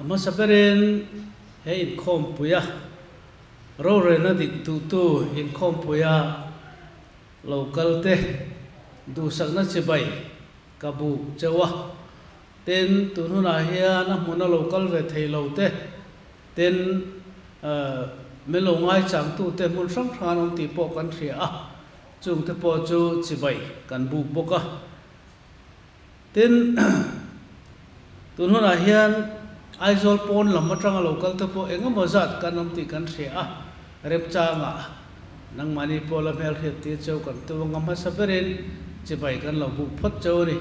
Hmasa berin he inkhawmpuia rorelna dik duhtu inkhawmpuia lo kalte duhsakna chibai ka buk cheu a. Tin, tun hunah hian a hmuna lo kal ve thei lo te, tin, min lo ngaichangtute hmun hrang hrang an awm tih pawh kan hria a, chungte pawh chu chibai kan buk bawk a. Tin, tun hunah hian Aizawl pawn lam atanga lo kal te pawh eng emaw zat kan awm tih kan hria a, remchangah nangmahni pawh la hmelhriat tir cheu kan tum anga hmasa berin chibai kan lo buk phawt cheu a ni.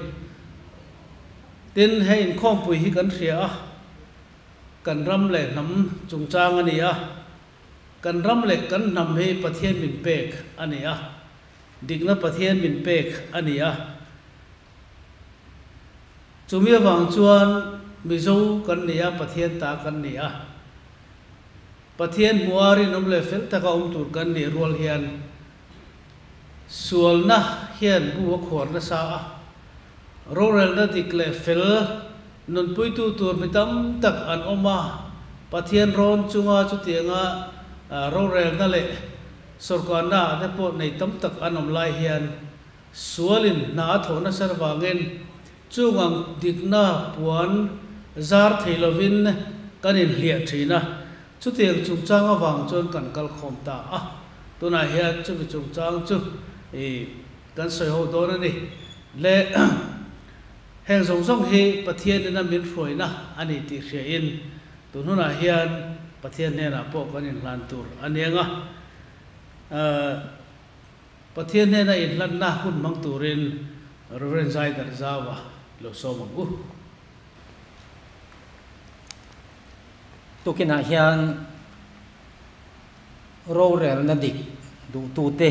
Tin, hei inkhawmpui hi kan hria a, kan ram leh hnam chungchang a ni a, kan ram leh kan hnam hi Pathian min pek a ni a, dikna Pathian min pek a ni a. Chumi avang chuan Mizo kan ni a, Pathian ta kan ni a. Pathian hmuha rinawm leh fel taka awm tur kan nih rual hian sualna hian bu a khuar nasa a. Rorelna dik leh fel nunpuitu tur mi tam tak an awm a, Pathian rawn chunga chutianga rorelna leh sawrkarna ah te pawh nei tam tak an awm lai hian sualin hna a thawh nasa avangin chung ang dikna puan zar thei lovin kan inhliah thin a, chutiang chungchang avang chuan kan kal khawm ta a, tunah hian chumi chungchang chu i Kan sawi ho dawn a ni. Le heng zawng zawng hi Pathianin a min hruaina a ni tih hriain tun hunah hian Pathian hnenah pawh kan inhlan tur a ni ang a. Pathian hnena inhlanna hun hmang turin Rev. Zaidar Zaua lo sawm ang u. Tukinah hian Rorelna dik duhtute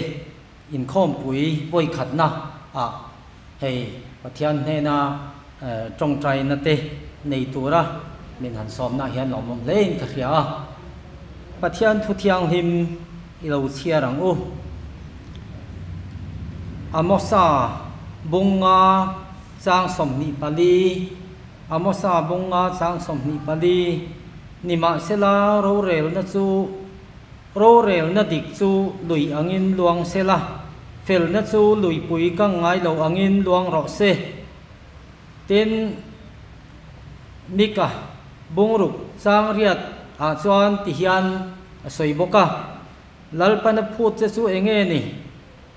inkhawmpui vawikhatna ah hei Pathian hnena tawngtaina te nei tura min han sawmna hian lawmawm hle in ka hria a. Pathian thu thianghlim i lo chhiar ang u. Amosa bunga chang 24 Amosa bunga chang 24 Nimahsela rorelna chu rorelna dik chu lui angin luang sela, felna chu luipui kang ngai lo angin luang rawh se. Tin, Mika bungruk chang riat ah chuan ti hian a sawi bawk a, Lalpana phut che chu enge ni?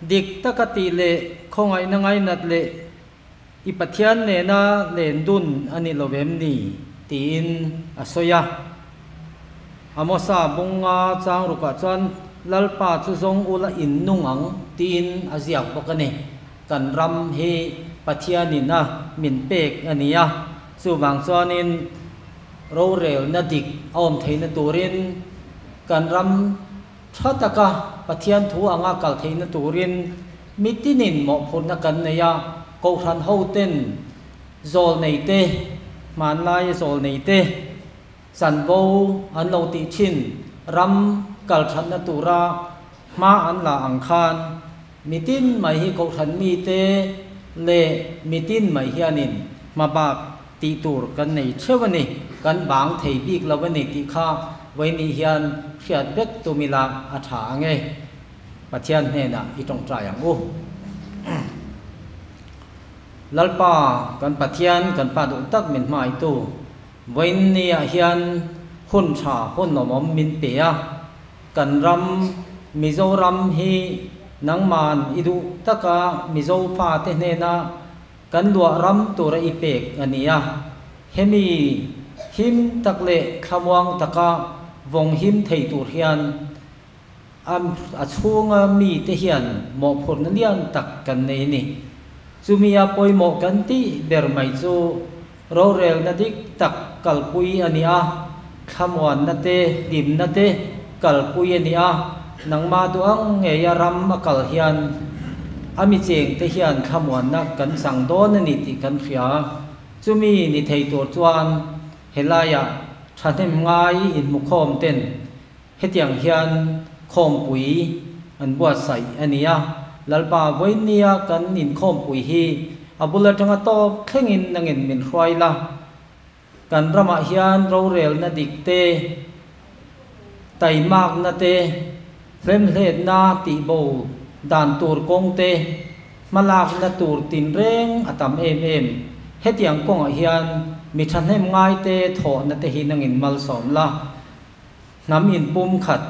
Dik taka tih leh khawngaihna ngainat leh I Pathian nena len dun a ni lo em ni? tiin a sawi a. Amosa bunga chang rukah chuan Lalpa chu zawng ula in nung ang tiin a ziak bawk a ni. Kan ram hi Pathianin a min pek a ni a, chuvang chuanin rorelna dik a awm theihna turin kan ram Tha taka Pathian thu anga kal theihna turin mitinin mawhphurhna kan nei a, Kohhran hoten zawl nei te, hmanlaia zawl nei te chanvo an lo tih thin ram kal thatna tura hma an la ang khan mitin mai hi Kohhran mite leh mitin mai hianin hma bak Tih tur kan nei theuh a ni, kan bang thei bik lo a ni tih kha vawinih hian hriat vek tum ila a tha ang e. Pathian hnenah i tawngtai ang u. Lalpa kan Pathian kan Pa duh tak min hmaitu vawiinniah hian hun tha hun awmawm min pe a, kan ram Mizoram hi nangman i duh taka Mizo fate hnena Kan luah ram tura i pek a ni a, hemi him tak leh thlamuang taka vawng him thei tur hian a a chhunga mite hian mawhphurhna lian tak kan nei a ni. Chumi a pawimawh kan tih ber mai chu rorelna dik tak kalpui a ni a, thlamuanna te hlimna te kalpui a ni a, nangmah duang ngeia ram a kal hian a mi chengte hian thlamuanna kan chang dawn a ni tih kan hria. Chumi ni thei tur chuan helaiah thahnem ngai inhmukhawm ten hetiang hian khawmpui an buatsaih a ni a, Lalpa vawinia kan inkhawmpui hi a bul atanga tawp thlengin nangin min hruai la. Kan ramah hian rorelna dik te, taimakna te, hlemhletna tihbo dan tur kawng te, hmalakna tur tinreng a tam em em. Hetiang kawngah hian mi thahnem ngaite thawhna te hi nangin malsawm la. Hnam inpum khat,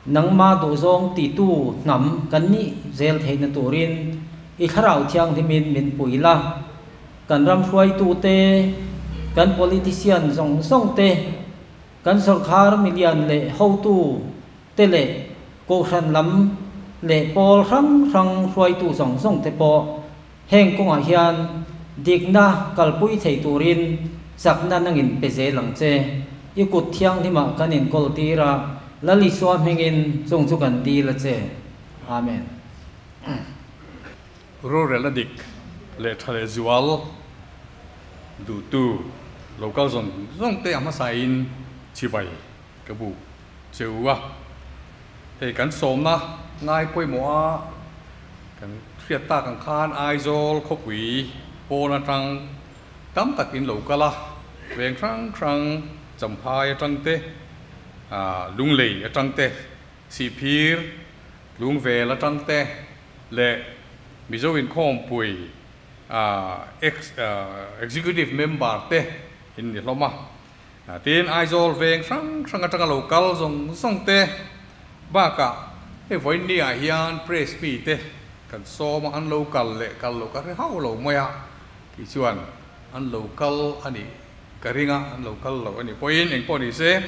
nangma duhzawng titu hnam kan nih zel theihna turin i Thlarau Thianghlimin min pui la. Kan ram hruaitute, kan politician zawng zawng te, kan sawrkhar milian leh hotu te leh kohhran lam leh pawl hrang hrang hruaitu zawng zawng te pawh heng kawngah hian dikna kalpui thei turin chakna nangin pe zel ang che. I kut thianghlimah kan inkawl tir a, Lal Isua hmingin chung chu kan dil a che. Amen. Rorelna dik leh tha leh zual duhtu local zawng zawng te a hmasain chibai ka buk che u a. Hei kan sawmna ngai pawimawh a kan hriat tak ang khan Aizawl khawpui pawn atang tam takin lo kal a, veng hrang hrang Champhai atang te, Lunglei atang te, Sihphir, Lungvel atang te leh Mizo Inkhawmpui ex Executive Member te in ni hlawm a. Tin, Aizawl veng hrang hrang atanga lo kal zawng zawng te bakah hei vawiin ni ah hian press mi te kan sawm a, an lo kal leh kal loh ka hre hauh lo mai a, tih chuan an lo kal a nih ka ring a, an lo kal loh a nih pawhin engpawh ni se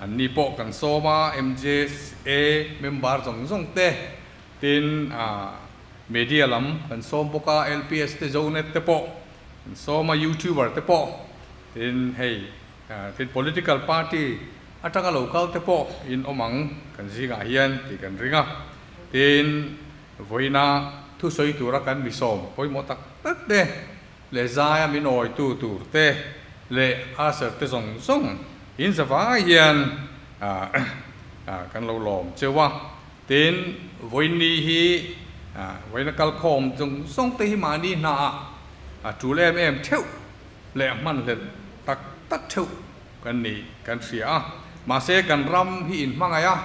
an ni pawh kan sawm a, MJA member zawng zawng te tin media lam kan sawm bawk a, LPS te Zonet te pawh kan sawm a, YouTuber te pawh tin hei tin political party atanga lo kal te pawh in awm ang kan zingah hian tih kan ring a, tin vawiina thusawi tura kan mi sawm pawimawh tak tak te leh zaia min awitu tur te leh usher te zawng zawng in zavai hian kan lo lawm cheu a. Tin, vawiin hi vawiina kalkhawm zawng zawng te hi mahni hnaah a tul em em theuh leh hmanhlelh tak tak theuh kan nih kan hria a. Mahse, kan ram hi inhmangaih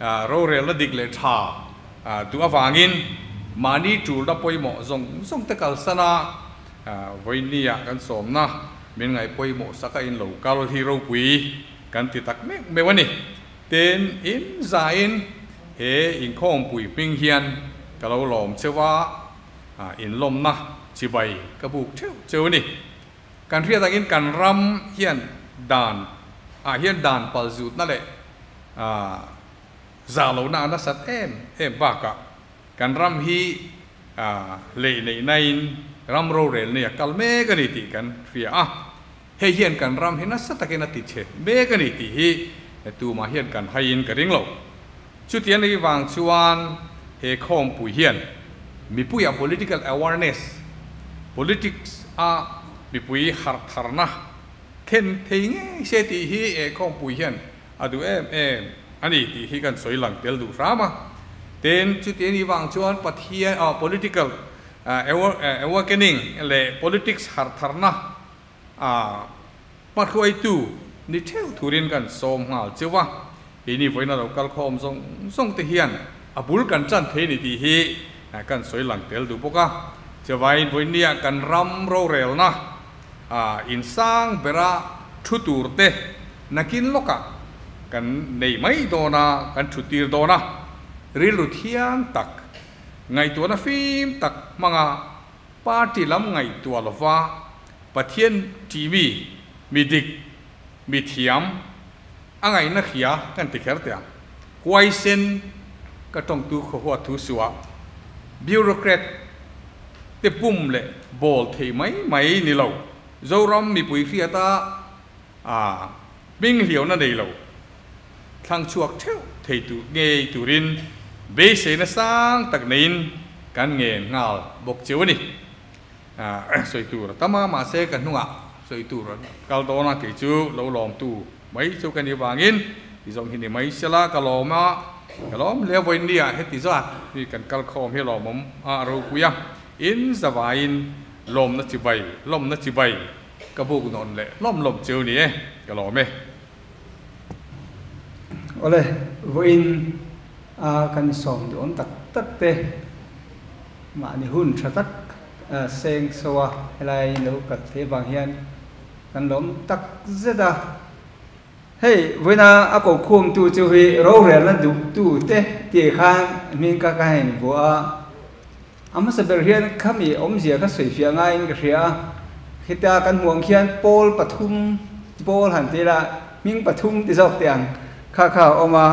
a, rorelna dik leh tha duh avangin mahni tulna pawimawh zawng zawng te kalsan a, vawinia kan sawmna min ngaih pawimawh sak a in lo kal hi ropui kan ti tak meuh meuh a ni. Tin, in zain he inkhawmpui hming hian ka lo lawm cheu a, inlawmna chibai ka buk theuh cheu a ni. Kan hriat angin kan ram hian dan ah hian dan pal zutna leh zah lohna a nasat em em bakah kan ram hi lei neihnain ram rorel nei a kal mek a ni tih kan hria a. Hei hian kan ram hi nasa takin a ti chhe mek a ni tih hi tumah hian kan haiin ka ring lo. Chutiang ni vang chuan he khawmpui hian mipuia political awareness, politics a mipui harh tharna thlen thei ngei se tih hi he khawmpui hian a duh em em a ni tih hi kan sawi lang tel duh hram a. Tin, chutiang ni vang chuan Pathian political awakening leh politics harh tharna A hmahruaitu ni theuh turin kan sawm nghal cheu a, keini vawiina lo kal khawm zawng zawng te hian a bul kan chan thei ni tih hi kan sawi lang tel duh bawk a. Chuvangin vawinia kan ram rorelna insang bera thu tur te nakin lawkah kan nei mai dawn a, kan thu tir dawn a, rilru thiang tak, ngaihtuahna fim tak hmanga Party lam ngaihtuah lova Pathian tihmi mi dik, mi thiam a ngaihna hria kan ti kher teh ang. Huaisen ka tawngtu khawhua thu suah bureaucrat te pum leh bawl thei mai mai ni lo. Zoram mipui hriata a hming hliauna nei lo thlang chhuak theuh thei tur ngei turin beiseina sang tak neiin kan ngen nghal bawk cheu a ni. Sawi tur a tam a, mahse ka hnungah sawi tur a kal dawn a, kei chu lo lawmtu mai chu ka nih vangin ti zawng hi ni mai sela ka lawm a, ka lawm hle a, vawiinniah heti zat hi kan kal khawm hi lawmawm a ropui a, in zavaiin lawmna chibai, lawmna chibai. Ka buk nawn leh hlawm hlawm cheu ni e, ka lawm e. Awle, vawiin a kan sawm duhawm tak tak te mahni hun tha tak seng so a helai lo kal thei avang hian kan lawm tak zet a. Hei, vawiina a kokhumtu chu hi rorelna duhtu te tih khan hming ka ka hein vuah a. A hmasa ber hian khami awmzia kha sawi fiah ngaiin ka hria a, khita kan hmuh ang khian pawl pathum pawl han ti ila hming pathum ti zawk teh ang kha kha a awm a.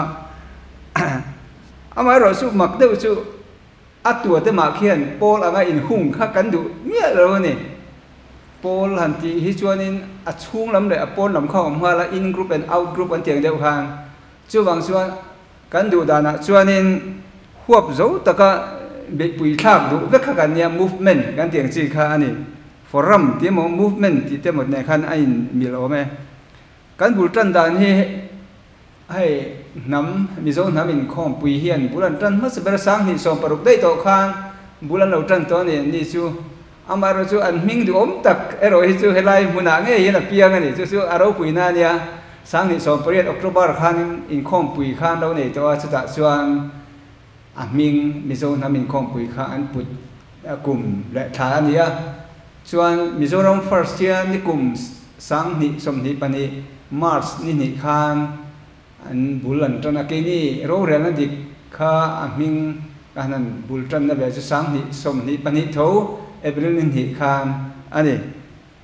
Amaherawh chu mak deuh chu a tua te mah khian pawl anga inhung kha kan duh miah lo a ni. Pawl han tih hi chuanin a chhung lam leh a pawn lam kha a awm nghal a, in group and out group an tih ang deuh khan. Chuvang chuan kan duh danah chuanin huap zo taka beihpui thlak duh vek kha kan nia, movement kan tih ang chi kha a ni. Forum tih emaw movement tih te emaw nen khan a inmil awm e. Kan bul tan dan hi hei hnam, Mizo hnam inkhawmpui hian bul an tan hmasa ber a, 2016 daih tawh khan bul an lo tan tawh a ni, ni chu amaherawh chu an hming duhawm tak erawh hi chu helai hmunah ngei hian a piang a ni, chu chu a ropuina a nia, 2018 October khanin inkhawmpui khan lo nei tawh a, chutah chuan a hming Mizo hnam inkhawmpui kha an put kum leh thla a ni a, chuan Mizoram First hian nikum 2022 March ni hnih khan an bul an tan a, keini rorelna dik kha a hming ka han an bul tanna ve chu 2022 tho April ni hnih khan a ni.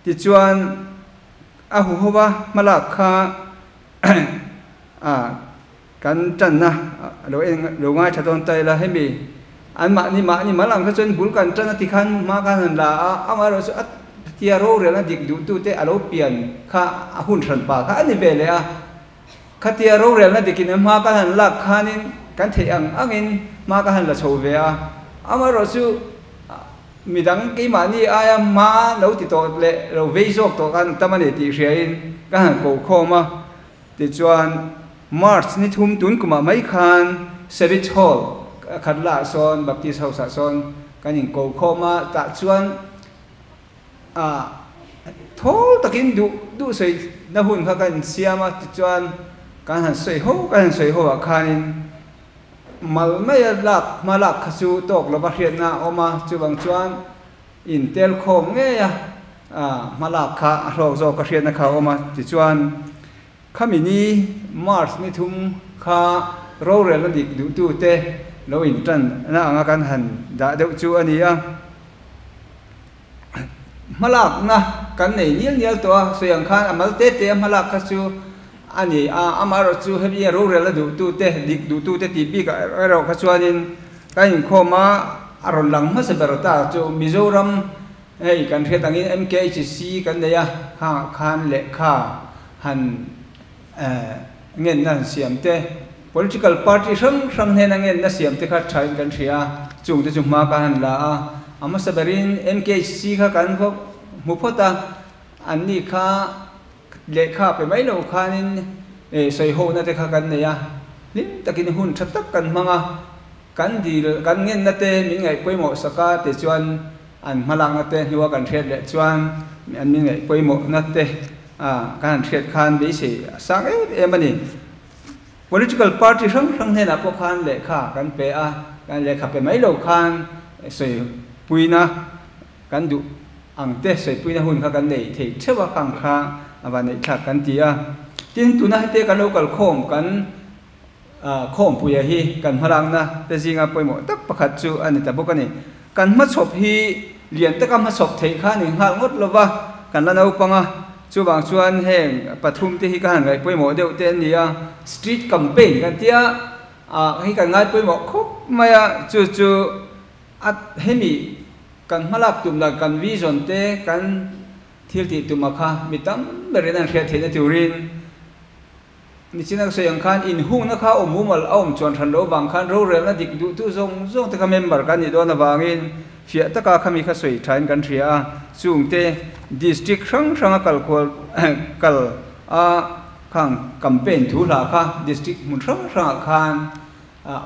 Tichuan a huhova hmalak kha a Kan tanna lo eng lo ngaithla dawn ta ila, hemi an mahni mahni mal ang kha chuan bul kan tan a ti khan hma khan han la a, amaherawh chu a tia rorelna dik duhtute a lo pian kha a hun hran pa kha a ni ve leh a. Khatia rorelna dikin hma kan han lak khanin kan theih ang angin hma ka han la chho ve a, amaherawh chu midang keimahni aia hma lo ti tawh leh lo vei zawk tawh khan tam a ni tih hriain ka han ko khawm a. Tichuan, March ni thum tun kumah mai khan Savage Hall khat lah sawn Baptist House ah sawn kan inko khawm a, tah chuan thawl takin duh duh sawi na hun kha kan insiam a, tichuan kan han sawi ho kan han sawi ho ah khanin mal maia lak hma lak kha chu tawk lova hriatna a awm a, chuvang chuan intel khawm ngei a hmalak kha a hlawk zawk ka hriatna kha a awm a, tichuan khami ni March ni thum kha rorelna dik duhtute lo intan na anga kan han dah deuh chu a ni a. Hmalakna kan nei nial nial tawh a, sawi ang khan a mal te te a hmalak kha chu a ni a, amaherawh chu hemi rorelna duhtute dik duhtute tih bikah erawh kha chuanin kan inkhawm a, a rawn lang hmasa ber ta chu Mizoram Hei kan hriat angin MKHC kan nei a, khangah khan lehkha han ngenna han siam te, political party hrang hrang hnena ngenna siam te kha thain kan hria a, chung te chu hma kha han la a, a hmasa berin MKHC kha kan hmu phawt a, anni kha lehkha pe mai lo khanin sawihona te kha kan nei a, hlim takin hun tha tak kan hmang a. Kan dil, kan ngenna te min ngaih pawimawh sak a ti chuan an hmalakna te hnua kan hriat leh chuan an min ngaih pawimawhna te kan han hriat khan beisei a sang em em a ni. Political party hrang hrang hnenah pawh khan lehkha kan pe a, kan lehkha pe mai lo khan sawipuina kan duh ang te sawipuina hun kha kan nei thei theuh a, khang kha a va neihthlak kan ti a. Tin, tuna hete kan lo kalkhawm kan. Khawmpuia hi kan hmalakna te zinga pawimawh tak pakhat chu a ni ta bawk a ni. Kan hmachhawp hi lian taka hmachhawp theih kha a ni nghal ngawt lo va, kan la naupang a, chuvang chuan heng pathum te hi ka han ngaih pawimawh deuh te an ni a, street campaign kan tia hi kan ngai pawimawh khawp mai a, chu chu a hemi kan hmalak tum dan kan vision te kan thil tih tuma kha mi tam berin an hriat theihna turin Nichina ka sawi ang khan inhungna kha awm mumal a awm chuan hran loh avang khan rorelna dik duhtu zawng zawng te kha member kan nih dawn avangin fiah taka khami kha sawi thain kan hria a, chungte district hrang hranga kal khual kal a khang campaign thu hla kha district hmun hrang hrangah khan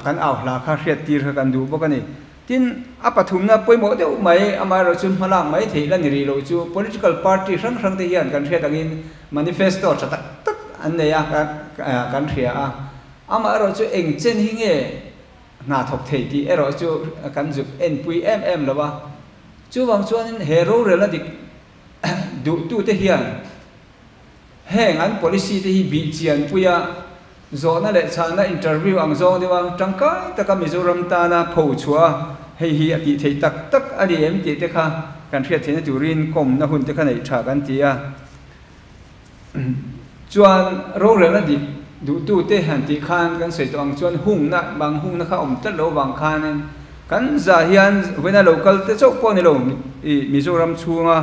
kan au hla kha hriat tir kha kan duh bawk a ni. Tin, a pathumna pawimawh deuh mai, amaherawhchu hmalak mai theih la ni rih lo chu political party hrang hrang te hian kan hriat angin manifesto tha tak tak an nei a, kan hria a. Amaherawhchu eng chen hi nge hna thawk thei tih erawh chu kan zuk enpui em em lo a. Chuvang chuanin he rorelna dik duhtute hian heng an policy te hi bih chianpui a, zawhna leh chhanna interview ang zawng deuh a, tangkai taka Mizoram tana pho chhuah a, hei hi a tih theih tak tak a ni em tih te kha kan hriat theihna turin kawmna hun te kha neih tha kan ti a. Chuan rorelna dik duhtute han tih khan kan sawi tawh ang chuan hungna bang hungna kha awm tlat lo vang khanin kan zah hian vawiina lo kal te chauh pawh ni lo Mizoram chhunga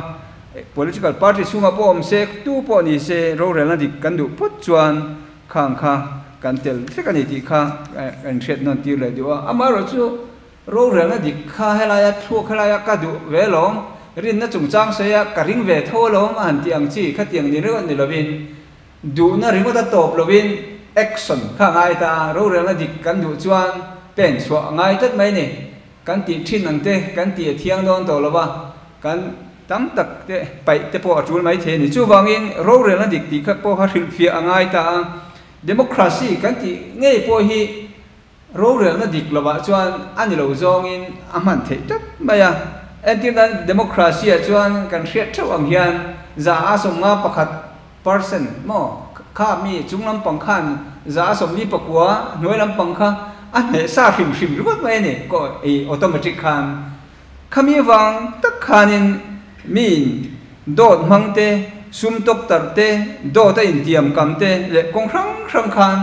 Political party chhungah pawh awm se, tu pawh ni se rorelna dik kan duh phawt chuan khang kha kan tel vek a ni tih kha kan hriat nawn tir leh duh a. Amaherawhchu rorelna dik kha helaia thluak helaia ka duh ve alawm, rinna chungchang sawi a ka ring ve tho alawm a han tih ang chi khatiang ni ringawt ni lovin duhna ringawt a tawp lovin action kha a ngai ta a, rorelna dik kan duh chuan pen chhuah a ngai tlat mai a ni. Kan tih thin ang te kan tih a thiang dawn tawh lo va, kan tam tak te paih te pawh a tul mai thei a ni. Chuvangin rorelna dik tih kha pawh kha hrilhfiah a ngai ta a, democracy kan tih ngei pawh hi rorelna dik lovah chuan a ni lo zawngin a hman theih tlat mai a. Entir nan democracy ah chuan kan hriat theuh ang hian 151 percent maw kha mi chung lampang khan 149 hnuai lampang kha a hneh sa hrim hrim ringawt mai a ni ko i automatic khan khami vang tak khanin miin dawt hmang te sum tawk tarh te dawt a intiam kam te leh kawng hrang hrang khan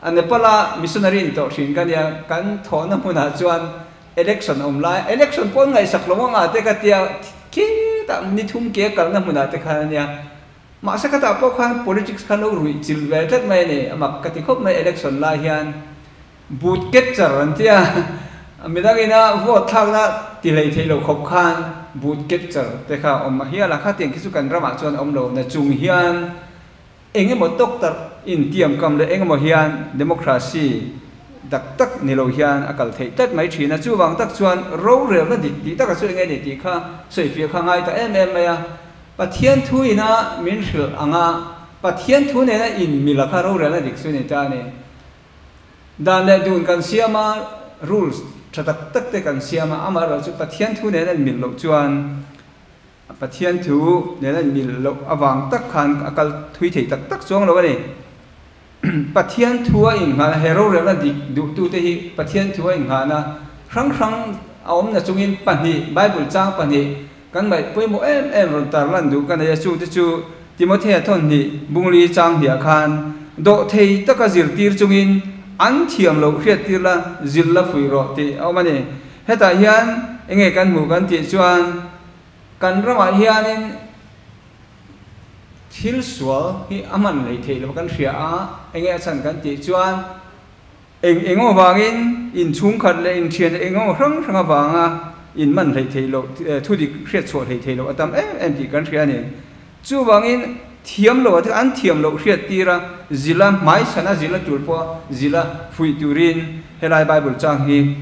a Nepal a missionary ni tawh thin ka nia kan thawhna hmunah chuan election awm lai election pawh an ngaihsak lo ang ah te ka tia khitah ni thum ke kalna hmunah te khan a nia. Mahse khatah pawh khan politics kha lo ruih chilh ve tlat mai a ni. A mak ka ti khawp mai election lai hian boot catcher an tia midang ina vote thlakna ti hlei theih lo khawp khan boot catcher te kha awm a hial a, khatiang khi chu kan ramah chuan awm lo na chung hian eng emaw tawk tak intiamkam leh eng emaw hian democracy tak tak ni lo hian a kal theih tlat mai thin a. Chuvang tak chuan rorelna dik tih takah chu eng nge ni tih kha sawifiah kha ngai ta em em mai a. Pathian thu ina min hrilh ang a, Pathian thu nena in mila kha rorelna dik chu ni ta a ni. Dan leh dun kan siam a, rules tha tak tak te kan siam a, amaherawh chu Pathian thu nena in mil loh chuan Pathian thu nena in mil loh avang tak khan a kal thui thei tak tak chuang lo a ni. Pathian thu a inngahna, he rorelna dik duhtute hi Pathian thu a inngahna hrang hrang a awmna chungin pahnih, Bible chang pahnih kan ngaih pawimawh em em rawn tarlan duh ka nei a, chute chu Timothea thawnhnih bungli chang hniah khan dawhthei taka zirtir chungin an thiam loh hriattir la, zilh la fuih rawh tih a awm a ni. Hetah hian enge kan hmuh kan tih chuan kan ramah hianin, Thil sual hi a hman lei theih lo kan hria a, enge a chhan kan tih chuan eng eng avangin in chhungkhat leh in thian eng emaw hrang hrang avanga in man hleih theih loh, thu dik hriat chhuah hleih theih loh a tam em em tih kan hria a ni. Chuvangin thiam lo ah an thiam loh hriat tir a, zila hmaichhan a zila tur pawh zila fuih turin helai Bible chang hi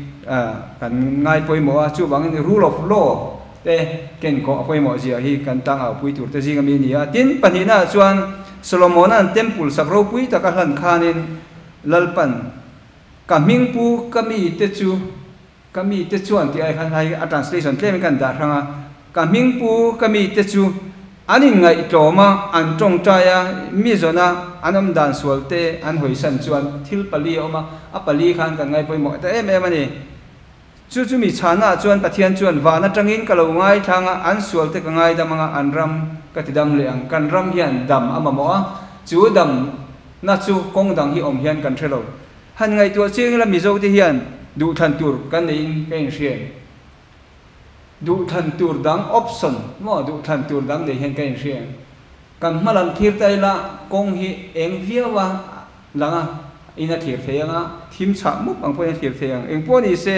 kan ngai pawimawh a, chuvangin rule of law te ken kawh a pawimawh zia hi kan tang au pui tur te zing ami a ni a. Tin, pahnihna ah chuan Solomona'n temple sak ropui tak a hlan khanin Lalpan ka hming pu ka mi te chu ka mi te chuan tih ai khan hai a translation tlem in kan dah hrang a, ka hming pu ka mi te chu an inngaihtlawm a, an tawngtai a, mi zawna an awm dan sual te an hawisan chuan thil pali a awm a, a pali khan kan ngai pawimawh ta em em a ni. Chu chu mi chhana chuan Pathian chuan van atangin ka lo ngaithlang a, an sual te ka ngaidam anga an ram ka ti dam leh ang. Kan ram hian dam a mamawh a, chu dam na chu kawng dang hi awm hian kan hre lo. Han ngaihtuah chiang ila Mizo te hian duhthlan tur kan neiin ka inhriat. Duhthlan tur dang option maw duhthlan tur dang nei hian ka inhriat. Kan hma lam thlir ta ila kawng hi eng viau a lang a, in a thlir thei ang a, thim chhah mup ang pawhin a thlir thei ang. Eng pawh ni se,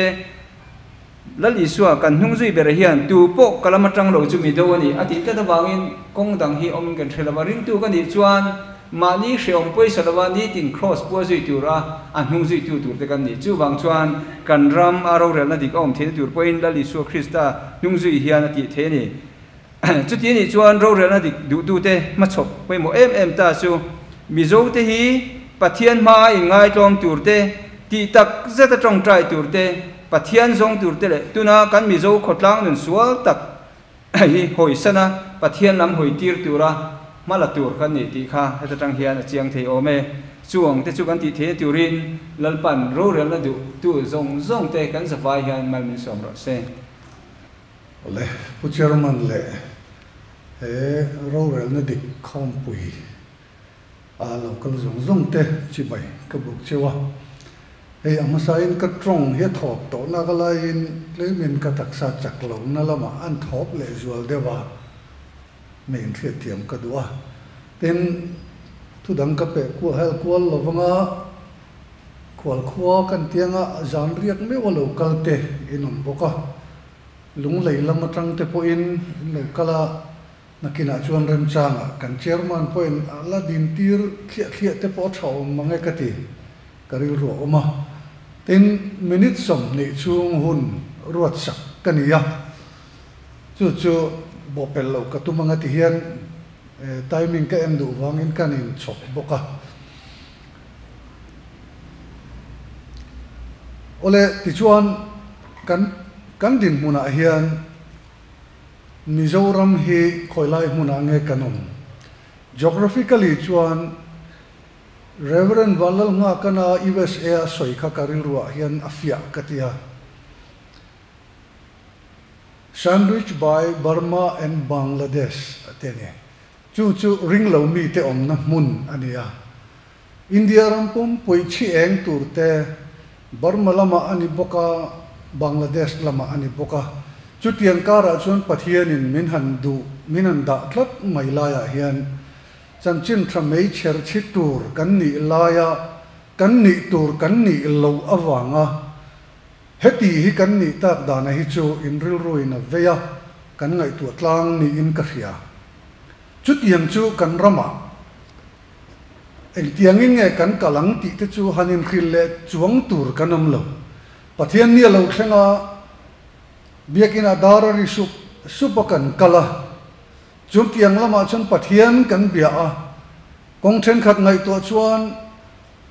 Lal Isua kan hnung zui ber hian tu pawh ka lam atang lo chu mi do a ni a tih tlat avangin kawng dang hi awmin kan hre lo va, ringtu ka nih chuan Mahni hreawm pawisa lova nitin Kraws pua zui tura a hnung zuitu turte kan ni. Chuvang chuan kan ram a rorelna dik a awm theihna tur pawhin Lal Isua Krista hnung zui hian a tih theih a ni. Chuti a nih chuan rorelna dik duhtute hmachhawp pawimawh em em ta chu Mizote hi Pathian hmaa inngaitlawm turte, tih tak zeta tawngtai turte, Pathian zawng turte leh tuna kan Mizo khawtlang nun sual tak hi hawisan a, Pathian lam hawi tir tura hma la tur kan ni tih kha heta tang hian a chiang thei awm e. Chuang te chu kan tih theihna turin Lalpan rorelna duh tu zawng zawng te kan zavai hian mal min sawm rawh se. Awle, Pu Chairman leh he rorelna dik khawmpui a lo kal zawng zawng te chibai ka buk cheu a. Hei a hmasain ka tawng hi a thawp tawh nak alaiin tlemin ka taksa chak lohna lamah an thawp leh zual deuh a, mi inhriatthiam ka duh a. Tin, thu dang ka peh kual hel kual lo vanga khual khua kan tianga zan riak meuh a lo kal te in awm bawk a. Lunglei lam atang te pawhin in lo kal a. Nakinah chuan remchangah kan chairman pawhin a la dintir thliah thliah te pawh a tha awm mang e ka ti, ka rilru a awm a. Tin, minute 20 chhung hun ruatsak ka ni a, chu chu bawhpelh loh ka tum anga ti hian timing ka en duh vangin ka ninchhawk bawk a. Awle, tichuan kan kan dinhmunah hian. Mizoram hi khawilai hmunah nge kan awm? Geographically chuan Rev. Vanlalnghakana USA a sawi kha ka rilruah hian a fiah ka ti a. Sandwich by Burma and Bangladesh a ti a ni. Chu chu ringlo mite awmna hmun a ni a. India ram pumpui chhi eng tur te Burma lamah a ni bawk a, Bangladesh lamah a ni bawk a. Chutiang karah chuan Pathianin min han duh, min han dah tlat mai laiah hian chanchin tha mei chher chhi tur kan nih laia kan nih tur kan nih loh avanga heti hi kan nih tak dana hi chu in rilruin a vei a, kan ngaihtuah tlang niin ka hria. Chutiang chu kan ramah. Engtiangin nge kan kal ang tih te chu han inhrilh leh chuang tur kan awm lo. Pathian ni a lo thleng a, biakinah dar a ri sup sup a kan kal a. Chutiang lamah chuan Pathian kan bia a, kawng thenkhat ngaihtuah chuan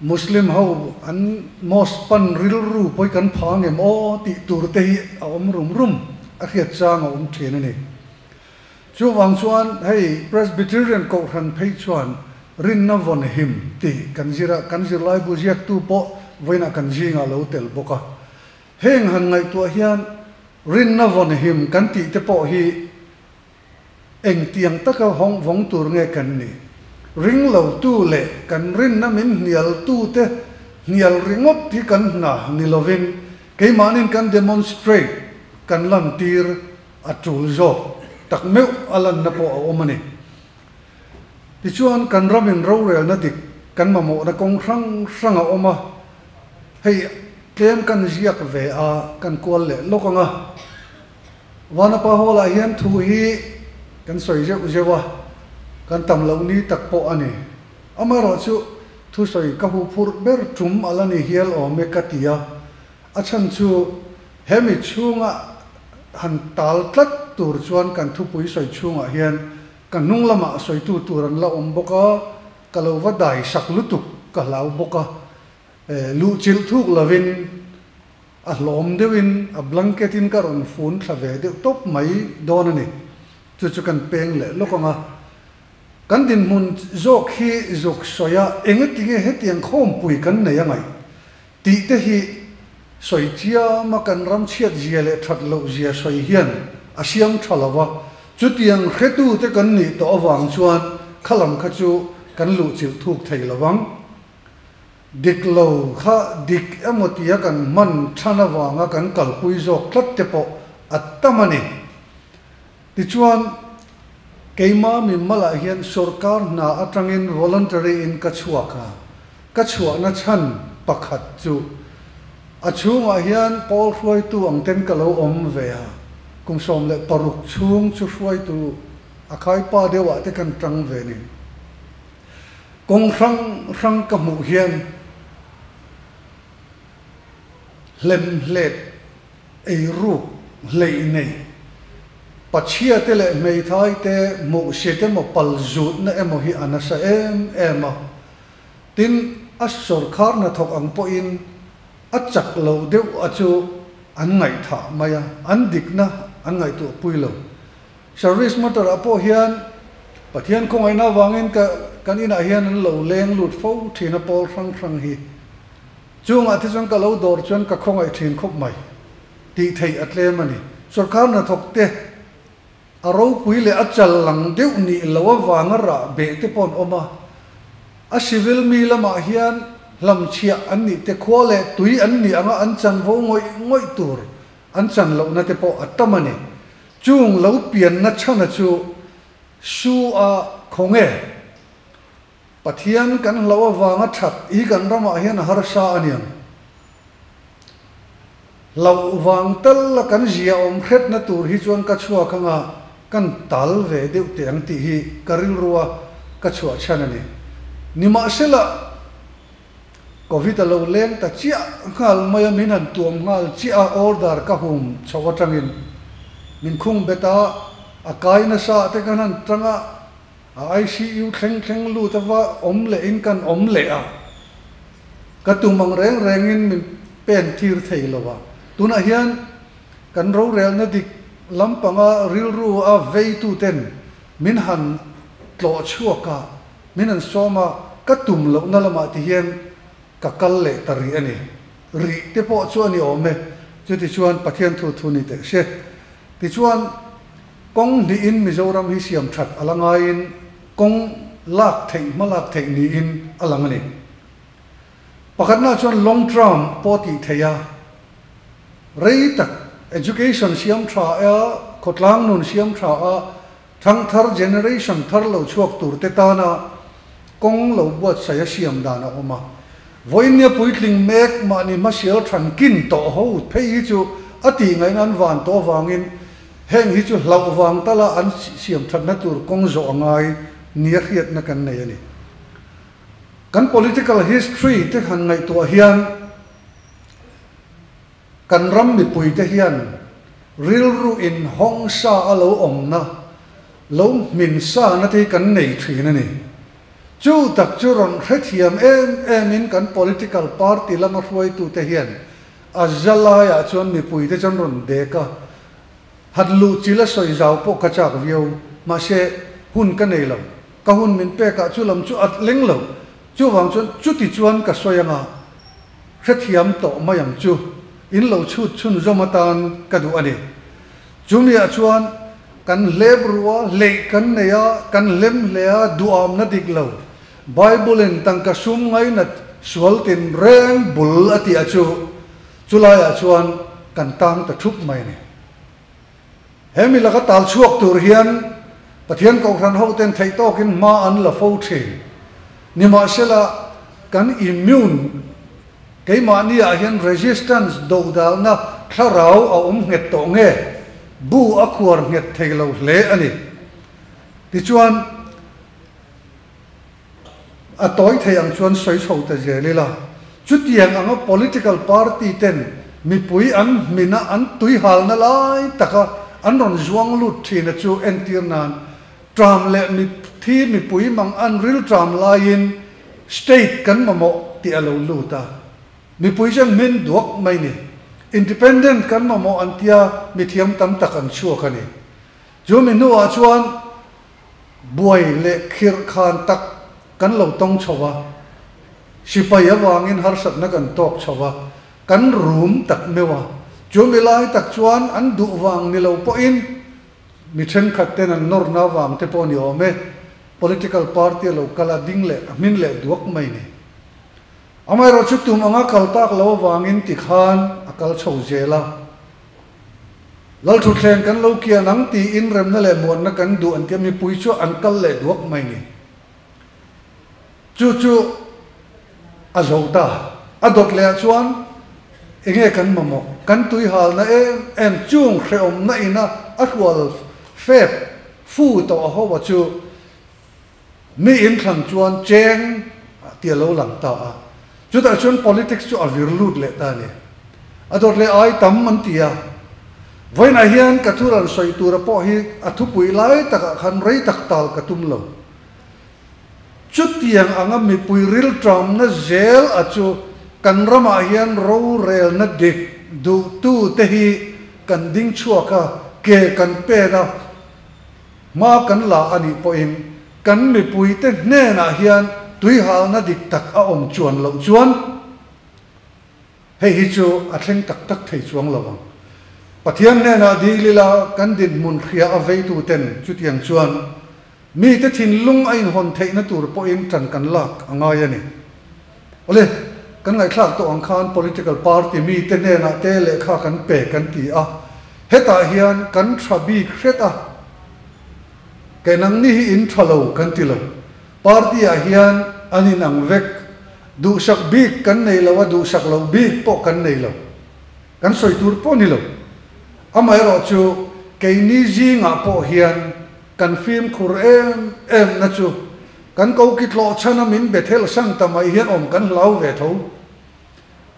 Muslim ho an mosque pan rilru pawi kan pha ngem aw tih tur te hi a awm rum rum a hriat chang a awm thin a ni. Chuvang chuan hei Presbyterian Kohhran phei chuan rinna vawn him tih kan zir a, kan zirlaibu ziaktu pawh vawiinah kan zingah lo tel bawk a. Heng han ngaihtuah hian rinna vawn him kan tih te pawh hi engtiang taka hawng vawng tur nge kan ni? Ring lotu leh kan rinna min hnialtute hnial ringawt hi kan hna ni lovin keimahnin kan demonstrate, kan lantir A tul zawk tak meuh a lanna pawh a awm a ni. Tichuan, kan ramin rorelna dik kan mamawhna kawng hrang hrang a awm a, hei tlem kan ziak ve a, kan kual leh lawk ang a. Vanapa Hall-ah hian thu hi kan sawi zeuh zeuh a, kan tam loh ni tak pawh a ni. Amaherawhchu, thusawi ka huphurh ber tum a la ni hial awm e ka ti a, A chhan chu hemi chhunga han tal tlat tur chuan kan thupui sawi chhungah hian ka hnung lamah sawitu tur an la awm bawk a, ka lo va dai sak lutuk ka hlau bawk a, luhchilh thuk lovin a hlawm deuhin a blanket in ka rawn fun thla ve deuh tawp mai dawn a ni. Chu chu kan peng leh lawk ang a, kan dinhmun zawk hi zuk sawi a engatinge hetiang khawmpui kan nei a ngaih? Tih te hi sawi chiama kan ram chhiat zia leh that loh zia sawi hian a siam tha lo va, chutiang hretute kan nih tawh avang chuan kha lam kha chu kan luhchilh thuk thei lo vang. Dik lo kha dik emaw tia kan hman than avanga kan kalpui zawk tlat te pawh a tam a ni. Tichuan, keimah mimalah hian sorkar hna atangin voluntary in ka chhuak a, ka chhuahna chhan pakhat chu a chhungah hian pawl hruaitu ang ten ka lo awm ve a, kum 16 chhung chu hruaitu a khaipa deuhah te kan tang ve ni. Kawng hrang hrang ka hmuh hian hlemhlet eiruk hleih neih, pachhia te leh hmeithai te hmuhsit emaw palzutna emaw hi a nasa em em a. Tin, a sawrkhar hnathawk ang pawhin a chak lo deuh a chu an ngaihthah mai a, an dikna an ngaihtuah pui lo. Service motor ah pawh hian Pathian khawngaihna avangin ka kan inah hian an lo leng lut fo thin a pawl hrang hrang hi. Chungah te chuan ka lo dawr chuan ka khawngaih thin khawp mai tih theih a tlem a ni. Sawrkar hnathawk te a ropui leh a chal lang deuh nih loh avanga rah beh te pawh an awm a. A civil mi lamah hian hlamchhiah an nih te khua leh tui an nih anga an chanvo ngawih ngawih tur an chan lohna te pawh a tam a ni. Chung lo pianna chhana chu Su a khaw nge? Pathian kan hlauh avanga that hi kan ramah hian a harsa a niang. Hlauh vang tal a kan zia awm hretna tur hi chuan ka chhuak anga kan tal ve deuh teh ang tih hi ka rilrua ka chhuah chhan a ni. Nimahsela, Covid a lo leng ta chiah nghal mai a, min han tuam nghal chiah a, order ka hum chhoh atangin min khung bet a, a kai nasa te kan han tang a, a ICU thleng thleng lut a va awm leh in kan awm leh a, ka tum ang reng reng in min pen tir thei lo a, tunah hian kan rorelna dik lampanga rilru a veitu ten min han tlawh chhuak a. Min an sawm a, ka tum lohna lamah ti hian ka kal leh ta rih a ni. Rih te pawh chu a ni awm e. Chutichuan Pathian thu thu ni teh se. Tichuan, kawng hnihin Mizoram hi siam that a la ngaiin kawng lak theih hma lak theih niin a lang a ni. Pakhatnaah chuan long term pawh tih theih a, rei tak education siam tha a, khawtlang nun siam tha a, Thangthar generation thar lo chhuak tur te tana kawng lo buatsaih a siam dan a awm a. Vawiinnia puitling mek mahni hmasial than kin tawh ho phei hi chu a tih ngaihna an van tawh avangin heng hi chu hlauh vang tala an siam thatna tur kawng zawh a ngai nia hriatna kan nei a ni. Kan political history te han ngaihtuah hian Kan ram mipuite hian rilru in hawng sa a lo awmna, lo hmin sa na te hi kan nei thin a ni. Chu tak chu rawn hrethiam em em in kan political party lama hruaitute hian a za laiah chuan mipuite chuan rawn dek a, han luh chil a sawi zau pawh ka chak viau, mahse hun ka nei lo, ka hun min pekah chu lam chu a leng lo, chuvang chuan chuti chuan ka sawi anga. Hrethiam tawh mai ang chu, in lo chhut chhunzawm atan ka duh a ni. Chumiah chuan kan hlep rua, hleih kan nei a, kan hlem hle a, duhawmna dik lo. Bible-in tangka sum ngainat sual tin reng bul a tih a chu, chulaiah chuan kan tang ta thup mai a ni. He mi laka tal chhuak tur hian Pathian Kohhran hoten theih tawkin hma an la fo thin. Nimahsela, kan immune, keimahniah hian resistance dodalna thlarau a awm nghet tawh nge? Bu a khuar nghet thei lo hle a ni. Tichuan, a tawi thei ang chuan sawi chho ta zel ila, chutiang anga political party ten mipui an hmina an tuihalna lai taka an rawn zuang lut thin a chu entir nan tram leh mithi mipui mang an ril tram laiin state kan mamawh tih a lo lut a, mipui chuan hmin duak mai ni. Independent kan mamawh an tia mithiam tam tak an chhuak a ni. Chu mi hnuah chuan Buai leh khirh khan tak kan lo tawng chho a, sipai avangin harsatna kan tawk chho a, kan rum tak meuh a. Chu mi lai tak chuan an duh vang ni lo pawhin mi thenkhat ten an nawrna avang te pawh a ni awm e, political party a lo kal a, ding leh a hmin leh duak mai ni. Amaherawhchu tum anga kal tak lo avangin tikhan a kal chho zel a. Lalthutthleng kan lo kian ang tiin remna leh muanna kan duh an tia mipui chu an kal leh duak mai ni. Chu chu a zo ta. A dawt leh ah chuan enge kan mamawh, kan tuihalna em em chung hrehawmna ina a hrual fep fu tawh a ho a chu. Mi in thlan chuan cheng tih a lo lang ta a. Chutah chuan politics chu a vir lut leh ta a ni. A dawt leh ai tam an ti a. Vawiinah hian ka thu rawn sawi tura pawh hi a thupui lai takah khan rei tak tal ka tum lo. Chutiang anga mipui rilṭamna zel a chu kan ramah hian rorelna dik duhtute hi kan ding chhuak a, ke kan pen a, hma kan la a nih pawhin kan mipuite hnenah hian tuihalna dik tak a awm chuan loh chuan hei hi chu a thleng tak tak thei chuang lo ang. Pathian hnenah dil ila kan dinhmun hria a veituten chutiang chuan Mite thinlung a inhawn theihna tur pawhin ṭan kan lak a ngai a ni. Awle, kan ngaihthlak tawh ang khan political party mite hnenah te lehkha kan pe kan ti a, hetah hian kan ṭha bik hret a, kei nangni hi in ṭha lo kan ti lo. Party ah hian an inang vek, duhsak bik kan nei lo a, duhsak loh bik pawh kan nei lo. Kan sawi tur pawh ni lo. Amaherawhchu keini zingah pawh hian Kan fimkhur em em na chu kan koki tlawh chhana min be thelh sang ta mai hian awm kan hlau ve tho.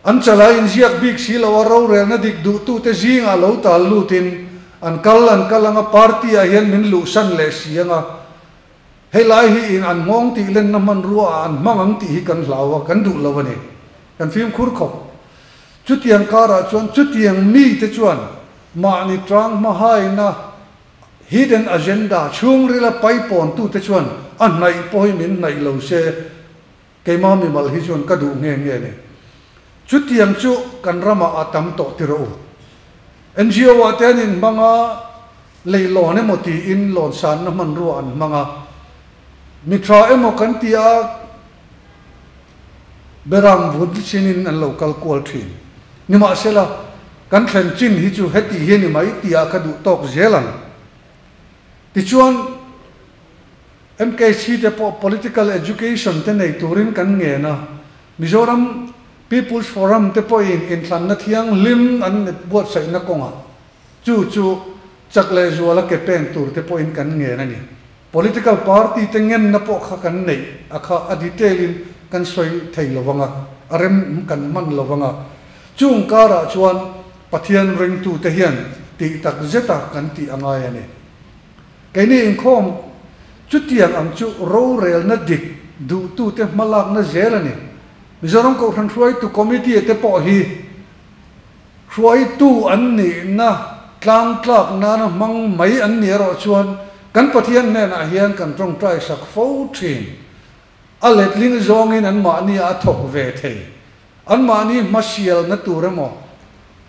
An chalai inziak bik si lo a rorelna dik duhtute zingah lo tal lutin an kal an kal anga party ah hian min luhsan leh si anga hei lai hi in an nghawng tih lenna hmanrua ah an hmang ang tih hi kan hlau a, kan duh lo a ni. Kan fimkhur khawp. Chutiang karah chuan chutiang mite chuan mahni tang hmahaina Hidden agenda chhungrila paipawntute chuan a hnaih pawh hi min hnaih lo se, keimah mimal hi chuan ka duh nge nge ni. Chutiang chu kan ramah a tam tawh ti rawh u. NGO ah te an inhmang a, leihlawn emaw tiin lawn sanna hmanrua an hmang a, mi tha emaw kan ti a, Beram vun chinin an lo kal kual thin. Nimahsela, kan thlen chin hi chu heti hi a ni mai tihah ka duh tawk zel ang. Tichuan, MKC te pawh political education te nei turin kan ngen a, Mizoram People's Forum te pawhin inthlanna thianghlim an buatsaihna kawngah chu chu chak leh zuala ke pen tur te pawhin kan ngen a ni. Political party te ngenna pawh kha kan neih a kha a detail in kan sawi thei lo vang a, a rem kan hman lo vang a. Chung karah chuan Pathian ringtute hian tih tak zeta kan tih a ngai a ni. Keini inkhawm chutiang ang chu rorelna dik duhtute hmalakna zel a ni. Mizoram Kohhran Hruaitu Committee te pawh hi Hruaitu an nihna tlangtlak nana hmang mai an ni erawh chuan kan Pathian hnenah hian kan tawngtai sak fo thin. A letling zawngin anmahni a thawk ve thei. Anmahni hmasialna tur emaw,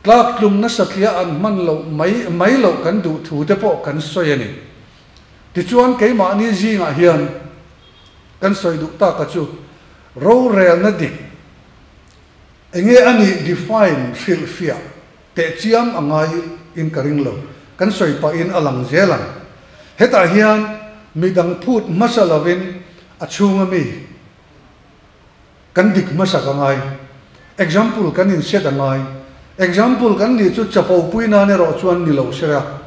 tlaktlumna satliah an hman loh mai mai loh kan duh thu te pawh kan sawi a ni. Tichuan keimahni zingah hian kan sawi duh taka chu rorelna dik, Enge a nih define hrilhfiah teh chiam a ngai in ka ring lo. Kan sawi pah in a lang zel ang. Hetah hian midang phut hmasa lo in a chhung a mi kan dik hmasa ka ngai. Example kan in set a ngai. Example kan nih chu chapo pui nan erawh chuan ni lo sera.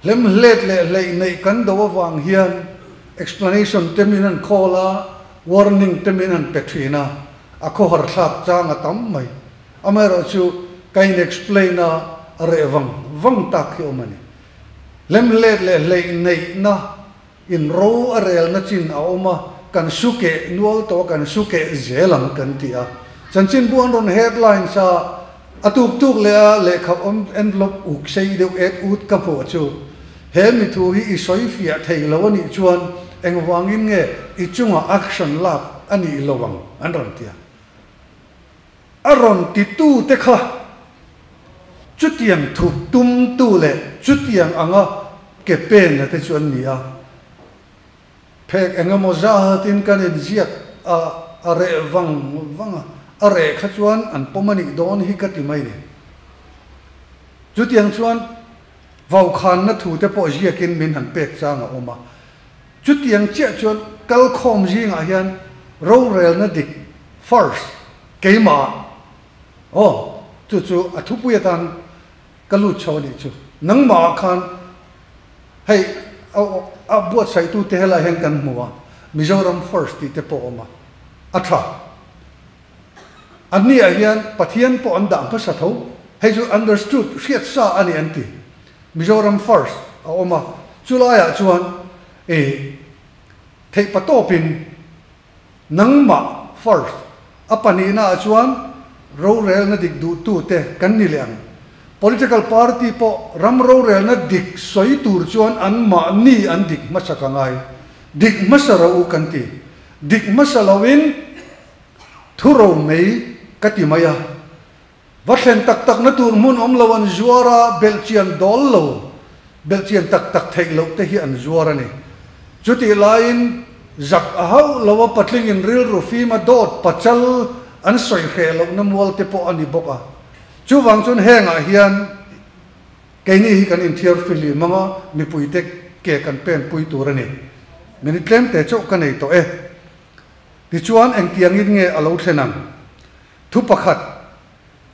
Hlemhlet leh hleih neih kan do avang hian explanation te min han call a, warning te min han pe thin a, a khawhar thlak chang a tam mai. Amaherawhchu ka in explain a, a reh vang vang tak hi awm a ni. Hlemhlet leh hleih neihna in ro a relna chin a awm a, kan su keh nual tawh a, kan su keh zel ang kan ti a. Chanchinbu an rawn headlines a, a tuk tuk leh a lehkha awm envelope uk sei deuh et ut ka hmuh chu, he mi thu hi i sawi fiah thei lo a nih chuan engvangin nge i chungah action lak a nih lo ang an rawn ti a. A rawn titute kha chutiang thup tumtu leh chutiang anga ke pena te chu an ni a. Phek eng emaw zatin kan inziak a, a reh vang vang a, a reh kha chuan an pawm a nih dawn hi ka ti mai ni. Chutiang chuan vaukhanna thu te pawh ziakin min han pek chang a awm a. Chutiang chiah chuan kalkhawm zingah hian rorelna dik first keimah aw chu chu a thupui atan ka lut chho a nih chu. Nangmah ah khan hei a buatsaih tute helaiah hian kan hmu a, Mizoram first tih te pawh a awm a, a tha. An niah hian Pathian pawh an dah hmasa tho, hei chu understood, hriat sa a ni an ti. Mizoram first a awm a, chulaiah chuan e theih patawpin nangmah first, a pahnihnaah chuan rorelna dik duhtute kan ni leh ang. Political party pawh ram rorelna dik sawi tur chuan anmahni an dik hmasa ka ngai. Dik hmasa ro u kan ti. Dik hmasa loin thu ro mai ka ti mai a. Va thlen tak takna tur hmun awm lo an zuar a, belhchian dawl lo, belhchian tak tak theih loh te hi an zuar a ni. Chutih laiin zak a hauh lo a patlingin rilru fim a dawt pachal an sawi hreh lohna mual te pawh a ni bawk a. Chuvang chuan hengah hian keini hi kan inthiar fihlim ang a, mipuite ke kan pen pui tur a ni. Minute tlem te chauh ka nei tawh e. Tichuan engtiangin nge a lo thlen ang? Thu pakhat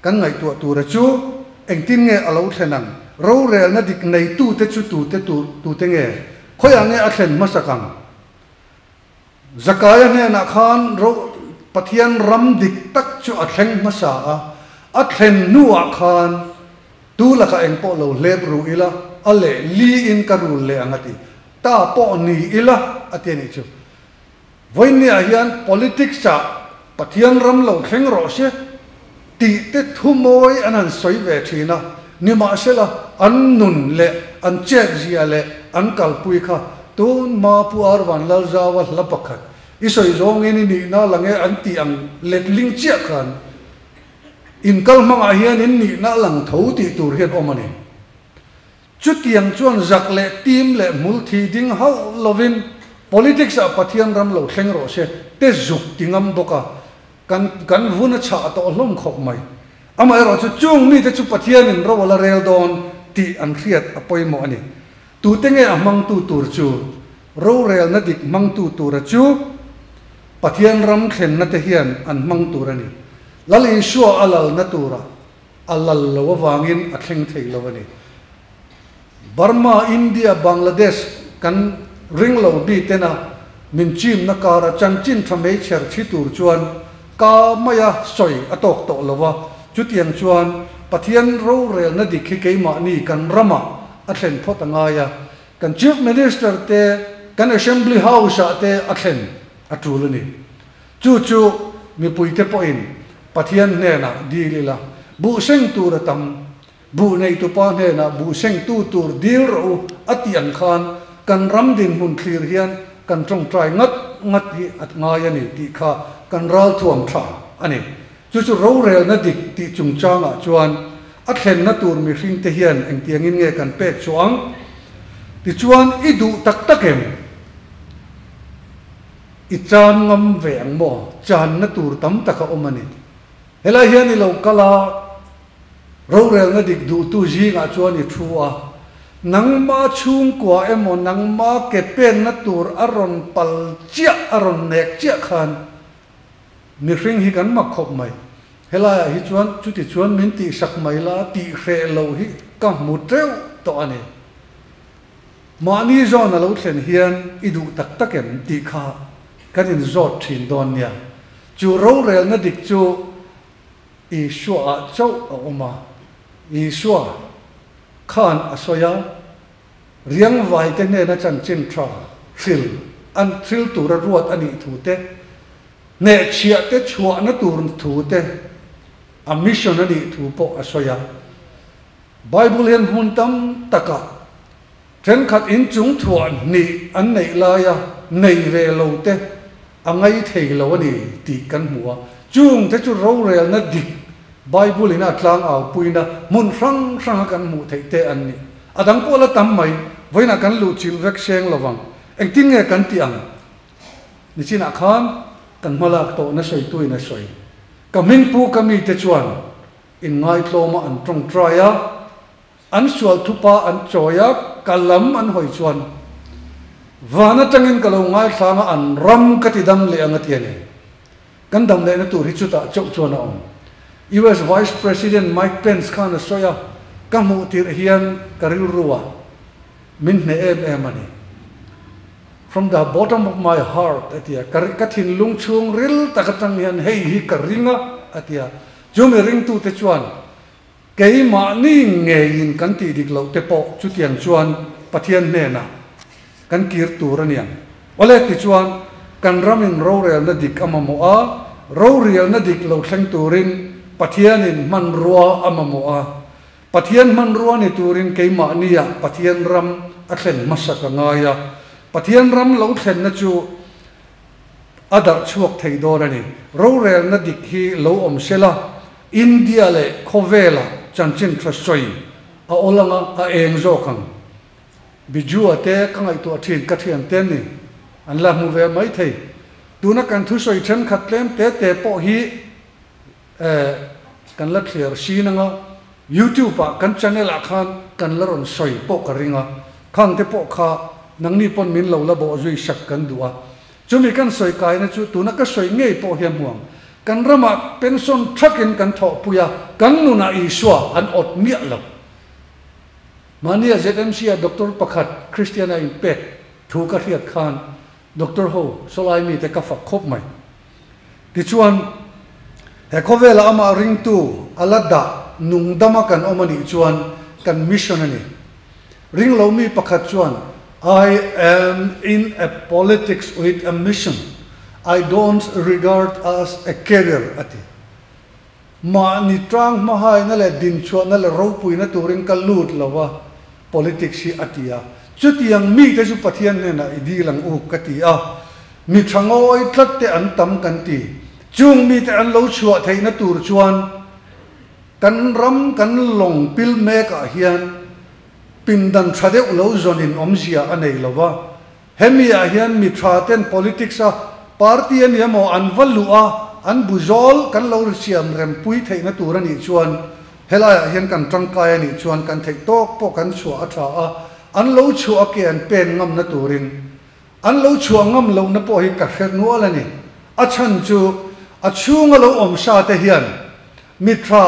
kan ngaihtuah tura chu engtin nge a lo thlen ang? Rorelna dik neitute chu tute tute nge? Khawiah nge a thlen hmasak ang? Zakaia hnenah khan ro Pathian ram dik tak chu a thleng hmasa a, a thlen hnuah khan tu lakah eng pawh lo hlep ru ila, a leh li in ka rul leh ang a ti. Ta pawh ni ila a ti a nih chu. Vawiinniah hian politics ah Pathian ram lo thleng rawh se tih te thu mawi an han sawi ve thin a, nimahsela an nun leh an chetzia leh an kalpui kha tun hma Pu Arvan Lalzaua hla pakhat i sawi zawngin i nihna la nge an tih ang letling chiah khan inkal hmangah hian in nihna a lang tho tih tur hian awm a ni. Chutiang chuan zak leh tim leh hmul thi ding hauh lovin politics ah Pathian ram lo thleng rawh se te zuk ti ngam bawk a, kan kan vun a chhah tawh hlawm khawp mai. Amaherawhchu chung mite chu Pathianin ro a la rel dawn tih an hriat a pawimawh a ni. Tute nge a hmangtu tur chu? Rorelna dik hmangtu tura chu Pathian ram thlenna te hian an hmang tur a ni. Lal Isua a lalna turah A lal lo avangin a thleng thei lo a ni. Burma, India, Bangladesh kan ring lo bi tena min chimna kara chanchin tha mei chher thi tur chuan ka maia sawi a tawk tawh lo a, chutiang chuan Pathian rorelna dik hi keimahni kan ramah a thlen phawt a ngai a, kan Chief Minister te, kan Assembly House ah te a thlen a tul a ni. Chu chu mipuite pawhin Pathian hnenah dil ila, buh seng tur a tam, buh neitupa hnenah buh sengtu tur dil rawh u a tih ang khan kan ram dinhmun thlir hian kan tawngtai ngat ngat hi a ngai a ni tih kha kan ralthuam tha a ni. Chu chu rorelna dik tih chungchangah chuan a thlenna tur mihringte hian engtiangin nge kan pek chhuah ang? Tichuan i duh tak tak em? I chan ngam ve ang maw? Channa tur tam tak a awm a ni. Helai hian i lo kal a, rorelna dik duhtu zingah chuan i thu a, nangma chhungkua emaw nangma ke penna tur a rawn pal chiah, a rawn nek chiah khan mihring hi kan mak khawp mai. Helaiah hi chuan chuti chuan min tihsak mai la tih hreh lo hi ka hmu teuh tawh a ni. Mahni zawn a lo thlen hian i duh tak tak em tih kha kan inzawt thin dawn nia. Chu rorelna dik chu Isua-ah chauh a awm a. Isua khan a sawi a, riangvaite hnena chanchin tha hril an hril tura ruat a nih thu te, hnehchhiah te chhuahna tur thu te, a mission a nih thu pawh a sawi a. Bible hian hmun tam takah thenkhat inchung thuah hnih an neih laia nei ve lo te a ngai thei lo a ni tih kan hmu a. Chung te chu rorelna dik Bible in a tlang aupuina hmun hrang hranga kan hmuh theih te an ni. A dang pawh la tam mai, vawiinah kan luh chilh vek seng lo vang. Engtin nge kan tih ang? Nichinah khan kan hmalak tawhna sawituin a sawi. Ka hmingpu ka mite chuan Inngaitlawma an tawngtai a, an sual thupa an chawi a, ka lam an hawi chuan, Van atangin ka lo ngaithlang a, an ram ka ti dam leh ang a ti a ni. Kan dam lehna tur hi chutah chauh chuan a awm. US Vice President Mike Pence khan a sawi a, ka hmuh tirh hian ka rilru a, min hneh em em a ni. From the bottom of my heart atia ka ka thinlung chhung ril tak atang hian hei hi ka ring a atia chu mi ringtu te chuan keimahni ngeiin kan tih dik loh te pawh chutiang chuan Pathian hnenah kan kir tur a niang. Awle tichuan kan ramin rorelna dik a mamawh a, rorialna dik lo thleng turin Pathianin hmanrua a mamawh a. Pathian hmanrua ni turin keimahniah Pathian ram a thlen hmasa ka ngai a, Pathian ram lo thlenna chu a darh chhuak thei dawn a ni. Rorelna dik hi lo awm sela, India leh khawvela chanchin tha sawi a awl anga a eng zawk ang. Bijua te ka ngaihtuah thin ka thian te ni an la hmu ve mai thei. Tuna kan thusawi thenkhat tlem te te pawh hi kan la thliar sin anga YouTube ah kan channel ah khan kan la rawn sawi pawh ka ring a, khang te pawh kha nangni pawn min lo la bawh zui sak kan duh a. Chumi kan sawi kaina chu tuna ka sawi ngei pawh hian hmuang kan ramah pension thakin kan thawhpui a, kan nunah Isua an awt miah lo. Mahnia ZMC ah doctor pakhat Christian a inpek thu ka hriat khan Doctor ho sawlai mite ka fak khawp mai. Tichuan, he khawvela amah ringtu a la dah nung dama kan awm a nih chuan kan mission a ni. Ring lo mi pakhat chuan, I am in a politics with a mission, I don't regard as a career a ti. Mahni tang hmahaina leh dinchhuahna leh ropuina turin ka lut lo a, politics hi a ti a. Chutiang mite chu Pathian hnenah i dil ang u ka ti a. Mi tha ngawi tlat te an tam kan ti. Chung mite an lo chhuah theihna tur chuan kan ram kan lawng pil mekah hian pindan tha deuh lo zawnin awmzia a nei lo va. Hemi ah hian mi tha ten politics a party a ni emaw an va luh a, an bu zawl kan lo ri siam rem pui theihna tur a nih chuan helai ah hian kan tangkai a nih chuan kan theih tawk pawh kan chhuah a tha a, an lo chhuah a ke an pen ngamna turin an lo chhuah ngam lohna pawh hi ka hre nual a ni. A chhan chu a chhunga lo awm sa te hian mi tha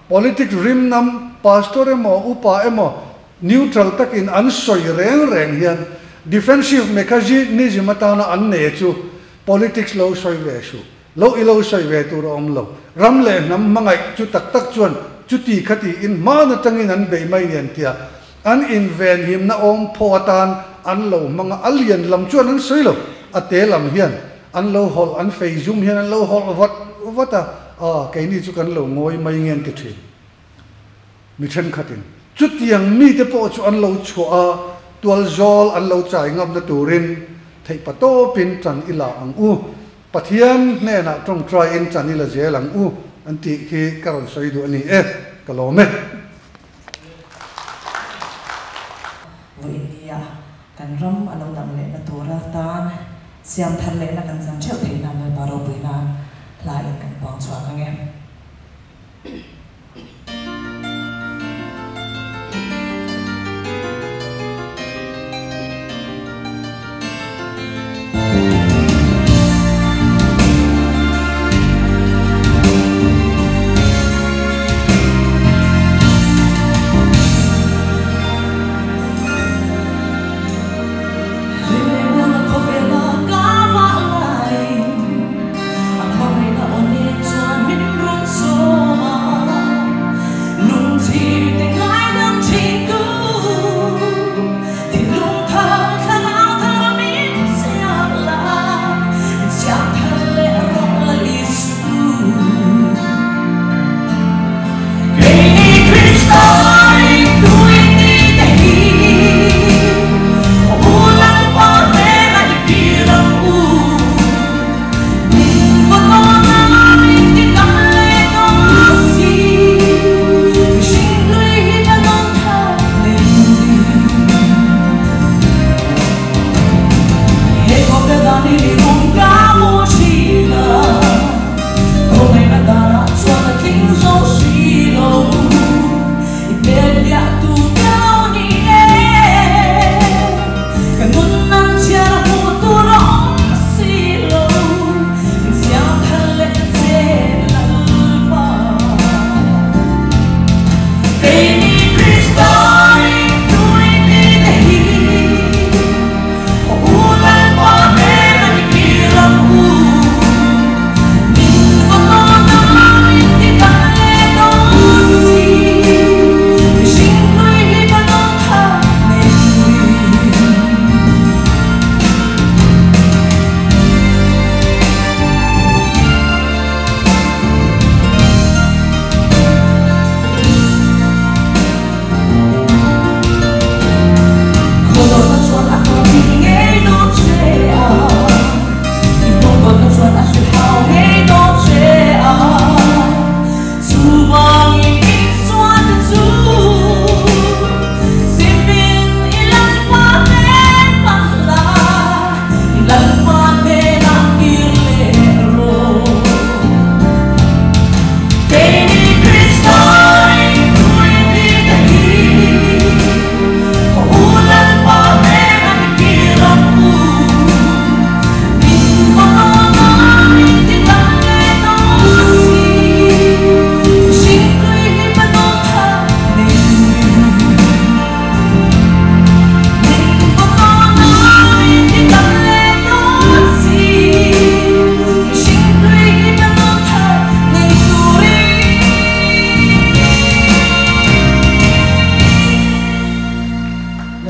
politics rim nam pastor emaw upa emaw Neutral takin an sawi reng reng hian defensive mechanism atana an nei chu politics lo sawi ve suh, lo i lo sawi ve tur a awm lo. Ram leh hnam hmangaih chu tak tak chuan chuti khati in hman atangin an bei mai nen tia an invenhimna awm phaw atan an lo hmang a, a lian lam chuan an sawi lo, a te lam hian an lo hawlh, an fei zum hian an lo hawlh vat vat a, aw keini chu kan lo ngawi mai nge an ti thin. Mi thenkhatin chutiang mite pawh chu an lo chhuah a, tualzawl an lo chai ngamna turin theihpa tawpin tan i la ang u, Pathian hnenah tawngtaiin tan i la zel ang u an tih khi ka rawn sawi duh a ni e, ka lawm e. Vawiinnia kan ram a lo dam lehna tura tan siam thar lehna kan chan theuh theih nan Lalpa ropui nan hla in kan puang chhuak ang e.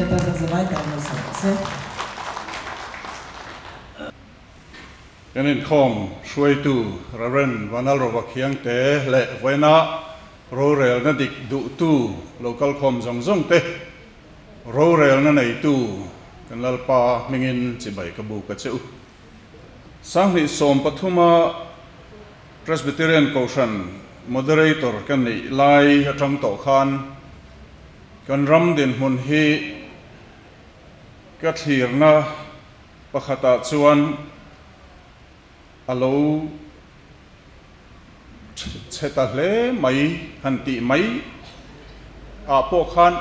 Lalpa kan zavai tan malsawm rawh se. Kan inkhawm hruaitu Rev. Vanlalrova Khiangte leh vawiina rorelna dik duhtu lo kalkhawm zawng zawng te, rorelna neitu kan Lalpa hmingin chibai ka buk a che u. 2013a Presbyterian Kohhran Moderator ka nih lai atang tawh khan kan ram dinhmun hi ka thlirna pakhatah chuan a lo chhe ta hle mai han tih mai ah pawh khan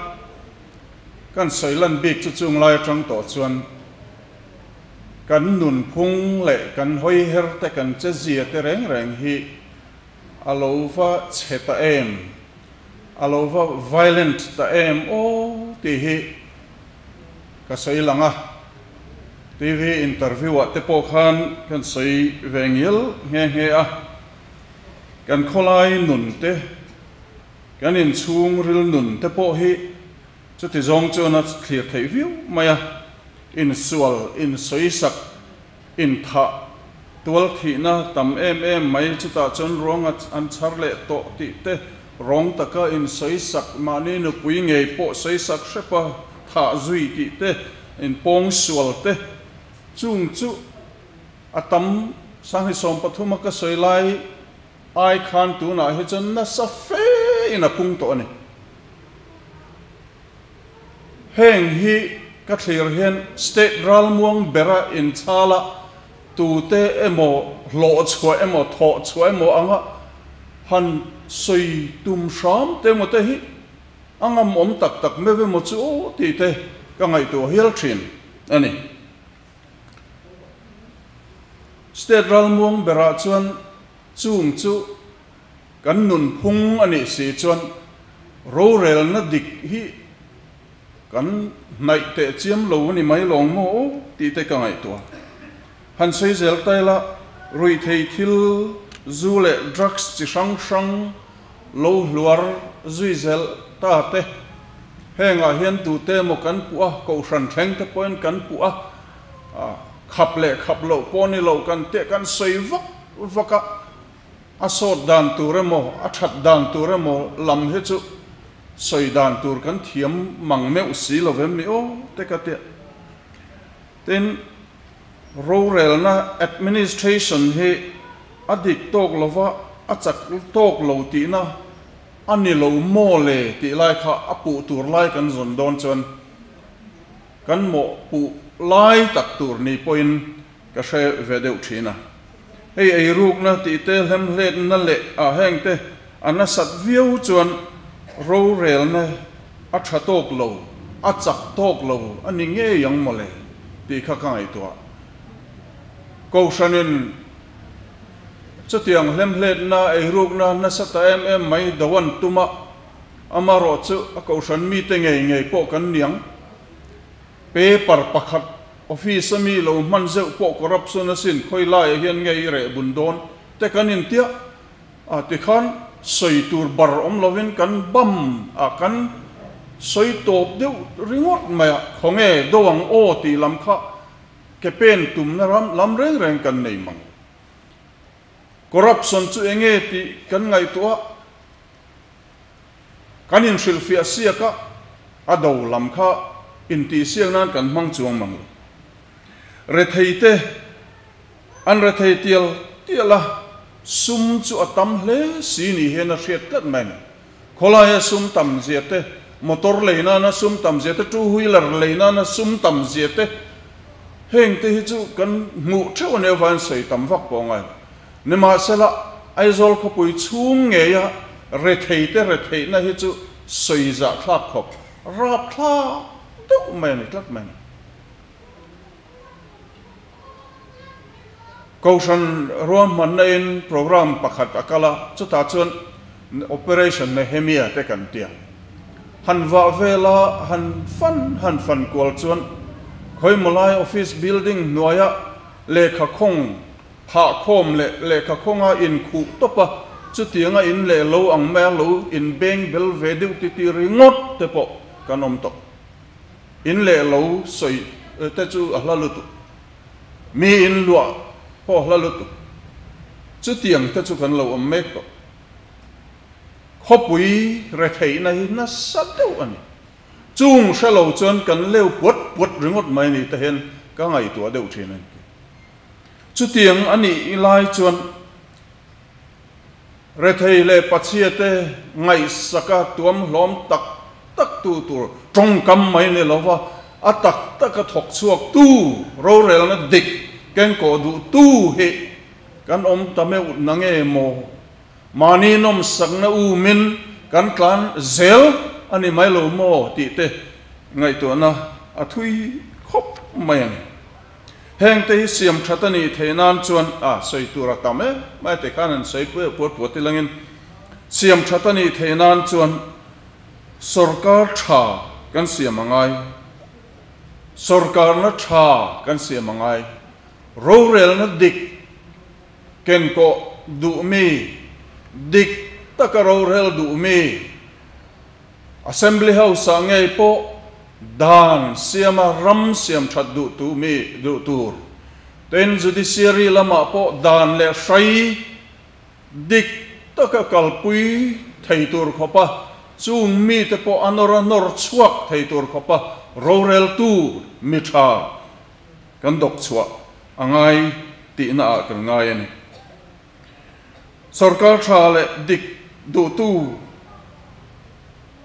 kan sawi lan bik chu chung lai atang tawh chuan kan nunphung leh kan hawi her te kan che zia te reng reng hi a lo va chhe ta em, a lo va violent ta em aw tih hi ka sawi lang a. TV interview ah te pawh khan kan sawi ve ngial nghe nghe a, kan khawlai nun te, kan inchhung ril nun te pawh hi chuti zawng chuan a thlir theih viau mai a, insual, insawisak, inthah, tual thihna tam em em mai chutah chuan ruang an chhar leh tawh tih te, rawng taka insawisak, mahni nupui ngei pawh sawisak hrep a thah zui tih te, inpawng sual te chung chu a tam 2013 a ka sawi lai ai khan tunah hi chuan nasa fe in a pung tawh a ni. Heng hi ka thlir hian state ralmuang bera inchala tute emaw hlawh chhuah emaw thawh chhuah emaw anga han sawi tum hram te emaw te hi A ngam awm tak tak meuh emaw chu aw tih te ka ngaihtuah hial thin a ni. State ralmuang berah chuan chung chu kan nunphung a nih si chuan rorelna dik hi kan hnaih teh chiam lo a ni mai lawng maw aw tih te ka ngaihtuah. Han sawi zel ta ila ruihthei thil zu leh drugs chi hrang hrang lo hluar zui zel ta te, hengah hian tute emaw kan puh a, kohhran thleng te pawhin kan puh a, khap leh khap loh pawh ni lo kan teh kan sawi vak vak a, a sawt dan tur emaw a that dan tur emaw lam hi chu sawi dan tur kan thiam mang meuh si lo vem ni aw te ka tia. Tin, rorelna administration hi a dik tawk lova a chak tawk lo tihna a ni lo maw le tih lai kha a puh tur lai kan zawn dawn chuan kan mawh puh lai tak tur ni pawhin ka hre ve deuh thin a. Hei eirukna tih te hlemhletna leh a hengte a nasat viau chuan rorelna a tha tawk lo, a chak tawk lo a ni ngei ang mawle tih kha ka ngaihtuah. Kohhranin chutiang hlemhletna, eirukna nasa ta em em mai do an tum a, amarawh chu a kohhran mite ngei ngei pawh kan niang. Paper pakhat office a mi lo hman zeuh pawh corruption asin khawi laiah hian nge i reh bun dawn te kan intiah a tikhan sawi tur bar awm lovin kan bam a kan sawi tawp deuh ringawt mai a khawnge do ang aw tih lam kha ke pen tumna ram lam reng reng kan nei mang. Corruption chu enge tih kan ngaihtuah a kan inhrilhfiah siak a a do lam kha intihsiak nan kan hmang chuang mang lo. Retheite An rethei tial tial a, sum chu a tam hle si ni hian a hriat tlat mai a ni. Khawlaia sum tam zia te, motor lei nana sum tam zia te, two wheeler lei nana sum tam zia te, heng te hi chu kan hmuh theuh a nia vain sawi tam vak pawh a ngai lo. Nimahsela, Aizawl khawpui chhung ngeia rethei te retheihna hi chu sawi zah thlak khawp rapthlak deuh mai a ni tlat mai a ni. Kohhran ruahmanna in program pakhat a kal a, chutah chuan Operation Nehemia te kan ti a. Han vah vela han fan han fan kual chuan Khawimawlai office building hnuaia lehkha khawng phah khawm leh lehkha khawnga inkhuh tawp a, chutianga in leh lo ang maia lo inbeng bel ve deuh ti ti ringawt te pawh kan awm tawh. In leh lo sawi te chu a hla lutuk. Mi in luah pawh a hla lutuk. Chutiang te chu kan lo awm mek tawh. Khawpui retheihna hi nasa deuh a ni. Chung hre lo chuan kan leu puat puat ringawt mai ni te hian ka ngaihtuah deuh thin a ni. Chutiang a nih lai chuan rethei leh pachhia te ngaihsaka tuam hlawm tak tak tu tur tawngkam mai ni lova a tak taka thawk chhuak tu rorelna dik kengkawh duh tu hi kan awm ta meuh na nge maw? Mahni nawmsakna umin kan tlan zel a ni mai lo maw tih te ngaihtuahna a thui khawp mai a ni. Heng te hi siam that a nih theih nan chuan a sawi tur a tam em mai te khan an sawi puai puat puat tilangin siam that a nih theih nan chuan sorkar tha kan siam a ngai, sorkarna tha kan siam a ngai, rorelna dik kenkawh duh mi, dik taka rorel duh mi, Assembly House-ah ngei pawh dan siama ram siam that duh tu mi duh tur. Tin, Judiciary lamah pawh dan leh hrai dik taka kalpui thei tur khawpa chung mite pawh a nawr a nawr chhuak thei tur khawpa roreltu mi tha kan dawk chhuah a ngai tihna ah kan ngai a ni. Sorkar tha leh dik duhtu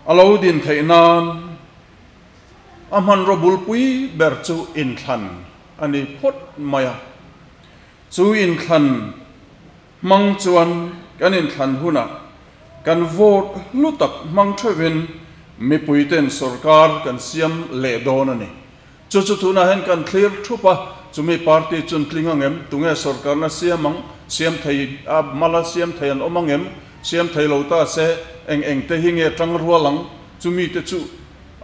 a lo din theih nan a hmanraw bulpui ber chu inthlan a ni phawt mai a. Chu inthlan hmang chuan kan inthlan hunah kan vote hlu tak hmang theuhin mipuiten sorkar kan siam leh dawn a ni. Chu chu tunah hian kan thlir thup a, chumi party chun tling ang em? Tunge sorkarna siam ang? Siam thei a, mala siam thei an awm ang em? Siam thei lo ta se, eng eng te hi nge tang rual ang? Chumi te chu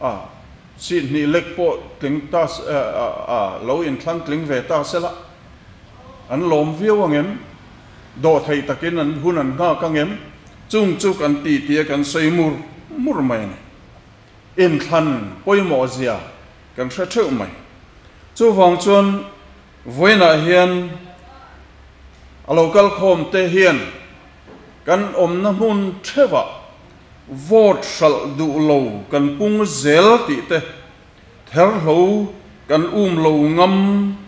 a, seat hnih lek pawh tling ta a, lo inthlang tling ve ta se la, an lawm viau ang em? Dawh thei takin an hun an nghak ang em? Chung chu kan ti tia kan sawi mur mur mai a ni. Inthlan pawimawh zia kan hre theuh mai. Chuvang chuan vawiinah hian a lo kalkhawm te hian kan awmna hmun theuhah vote hralh duh lo kan pung zel tih te, therhlo kan um lo ngam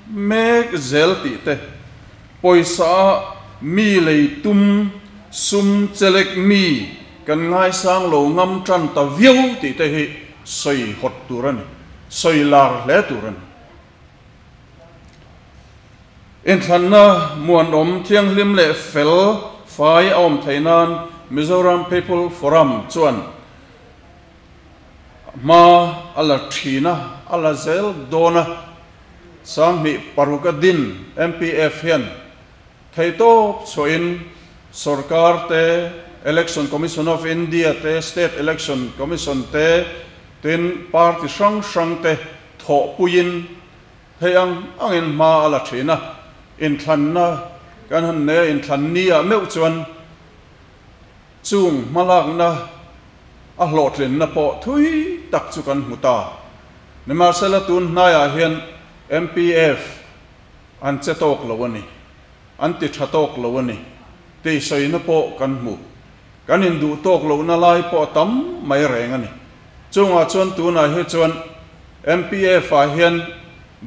mek zel tih te, pawisa a mi lei tum sum chelek mi kan ngaisang lo ngam tan ta viau tih te hi sawi hawt tur a ni, sawi lar hle tur a ni. Inthlanna muanawm thianghlim leh fel fai a awm theih nan Mizoram People Forum chuan hma a la thin a, a la zel dawn a. 2006 a din MPF hian theihtawp chhuahin sorkar te, Election Commission of India te, State Election Commission te, tin party hrang hrang te thawhpuiin thei ang angin hma a la thin a. Inthlanna kan han nei a, inthlan ni ah meuh chuan Chung hmalakna a hlawhtlinna pawh thui tak chu kan hmu ta. Nimahsela tun hnaiah hian MPF an che tawk lo a ni, an ti tha tawk lo a ni tih sawina pawh kan hmu. Kan induh tawk lohna lai pawh a tam mai reng a ni. Chungah chuan tunah hi chuan MPF ah hian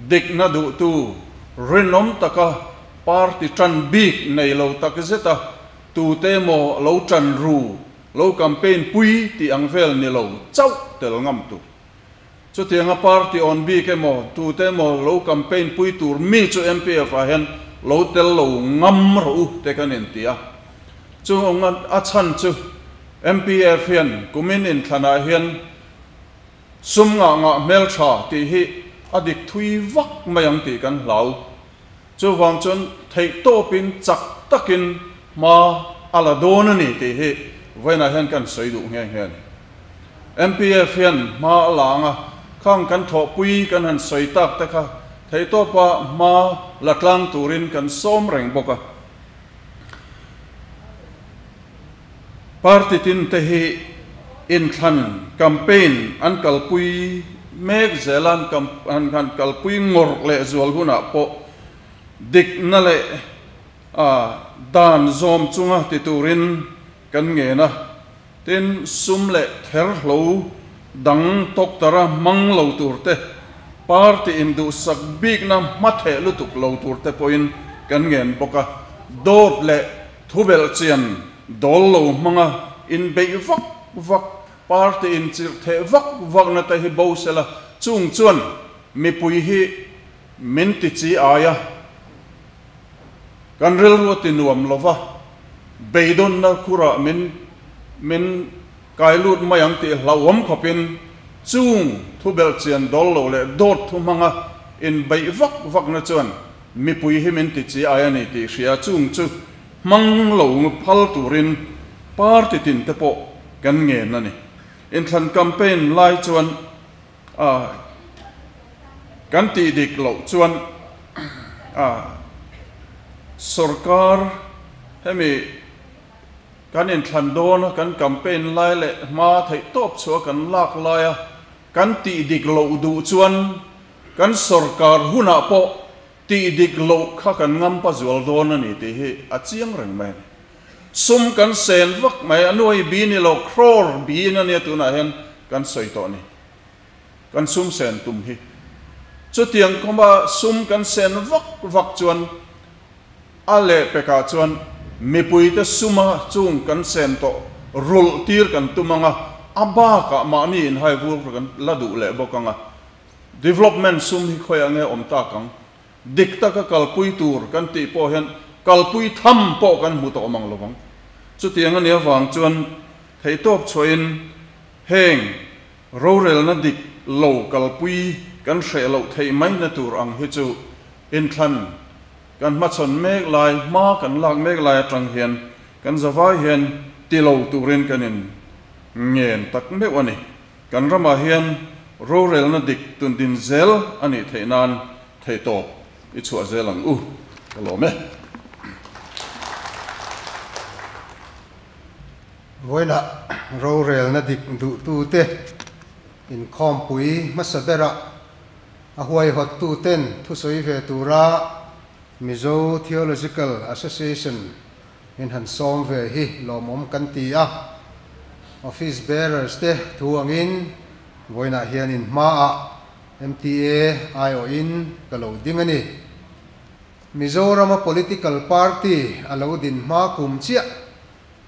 dikna duhtu rinawm taka party tan bik nei lo tak zeta Tute emaw lo ṭan ru, lo campaign pui tih ang vel ni lo chauh tel ngam tur. Chutianga party awn bik emaw, tute emaw lo campaign pui tur mi chu MPF ah hian lo tel lo ngam rawh u te kan inti a. Chung a chhan chu MPF hian kumin inthlanah hian sum ngah ngah hmelṭha tih hi a dik thui vak mai ang tih kan hlau. Chuvang chuan theihtawpin chak takin hma a la dawn a ni tih hi vawiinah hian kan sawi duh nghe nghe a ni. MPF hian hma a la ang a, khang kan thawhpui kan han sawi tak te kha theihtawpa hma la tlang turin kan sawm reng bawk a. Party tin te hi inthlan campaign an kalpui mek zelan kam han han kalpui ngor le zual huna po dik na le a dan zom chunga ti turin kan nge na tin sum le ther hlo dang tok tara mang lo tur te party in du sak bik na ma the lu tuk lo tur te poin kan ngen boka dot le thubel chian dol lo manga in bei vak vak party in chir the vak vak na te hi bo sela chung chuan mi pui hi min ti chi aya kan rel ru ti nuam lova beidon na khura min min kai lut mayang ti hlawam khopin chung thubel chian dol lo le dot thu manga in bei vak vak na chuan mi pui hi min ti chi aya ni ti hria chung chu mang lo phal turin party tin te po kan nge na ni in thlan campaign lai chuan a kan ti dik lo chuan a sarkar hemi kan in thlan don kan campaign lai le ma thei top chua kan lak laia kan ti dik lo du chuan kan sarkar huna po ti dik lo kha kan ngam pa zual don ani ti hi a chiang reng mai sum kan sen vak mai anuai bi ni lo crore bi na ne tu na hen kan soi to ni kan sum sen tum hi chu tiang koma sum kan sen vak vak chuan ale peka chuan mi pui te suma chung kan sen to rul tir kan tumanga aba ka ma ni in hai vur kan la du le bokanga development sum hi khoya nge om ta kang dik ta ka kalpui tur kan ti po hen kalpui tham po kan mu to mang lowang chu tiang ani awang chuan thei top choin heng rorel na dik lo kalpui kan hre lo thei mai na tur ang hi chu in thlan kan ma chon mek lai ma kan lak mek lai atang hian kan zawai hian ti lo turin kanin ngen tak meuh ani kan rama hian rorel na dik tun din zel ani theinan thei top i chua zel ang u kalome voina rorel na dik du tu te in khom pui masabera a huai hot tu ten thu soi ve tura Mizo Theological Association in han som ve hi lomom kan ti a office bearers te thuangin voina hian in ma a MTA IO in kalo ding ani Mizoram political party alo din ma kum chia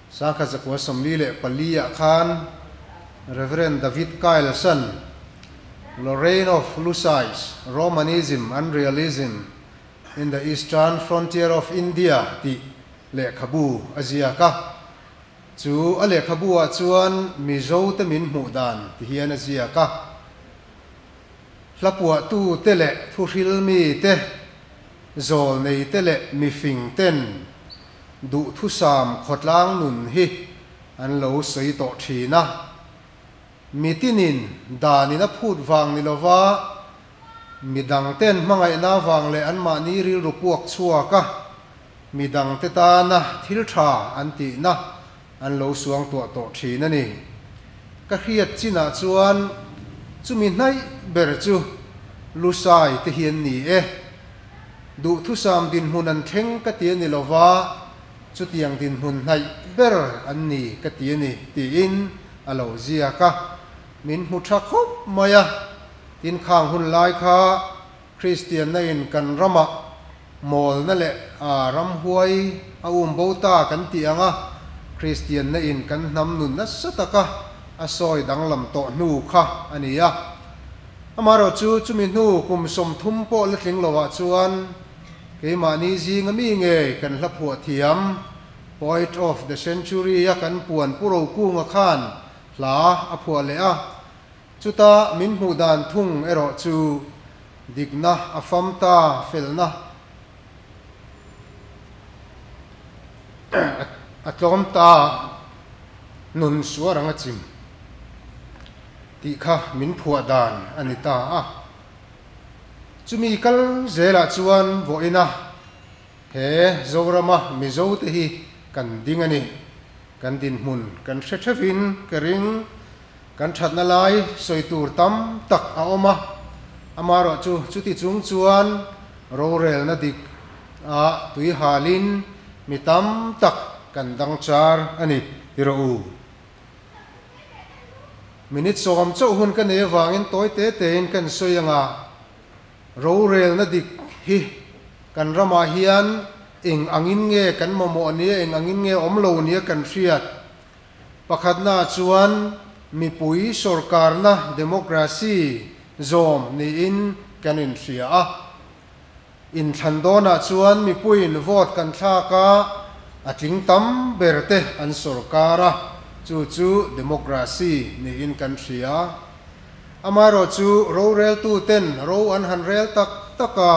sakha zakwa somli le palia khan Reverend David Kyleson Lorraine of Lusais Romanism and Realism in the eastern frontier of India ti le khabu azia ka chu a le khabu a chuan Mizo te min hmu dan ti hian azia ka hlapua tu te le thu hril mi te zol nei te le mi fing ten du thu sam khotlang nun hi an lo sei to thina mi tinin danina phut wang ni lova midang ten mangai na wang le an ma ni ril ru puak chuaka midang te ta na thil tha an ti na an lo suang to to thina ni ka khiat china chuan chumi nai ber chu lusai te hian ni e du thu sam din hun an thleng ka ti ni lova chu tiang din hun nai ber an ni ka ti ni ti in alo zia ka min mu tha khop maya tin khang hun lai kha Christian na in kan rama mol na le a ram huai a bo ta kan ti anga Christian na in kan nam nun na sataka a soi dang lam to nu kha ania amaro chu chumi nu kum som thum po le tling lowa chuan keima ni zing mi nge kan hla phua thiam poet of the century ya kan puan puro ku nga khan hla a phua le a chuta min hmu dan thung ero chu dikna afamta felna atlom ta nun suaranga chim ti kha min phua dan anita a chumi kal zela chuan voina he zorama mizo te hi kan ding ani kan din hmun kan hre thevin ka ring Kan thatna lai sawi tur tam tak a awm a, amaherawhchu chuti chung chuan rorelna dik ah tui halin mi tam tak kan dang char a ni ti rawh u. Minute sawm chauh hun ka nei avangin tawi te tein kan sawi anga rorelna dik hi kan ramah hian eng angin nge kan mamawh nia eng angin nge awm lo nia kan hriat. Pakhatna chuan mipui sorkarna democracy zawm niin kan inhria a. Inthlan dawnah chuan mipuiin vote kan thlak a, a tling tam ber te an sorkar a, chu chu democracy niin kan hria. Amaherawhchu roreltuten ro an han rel tak tak a,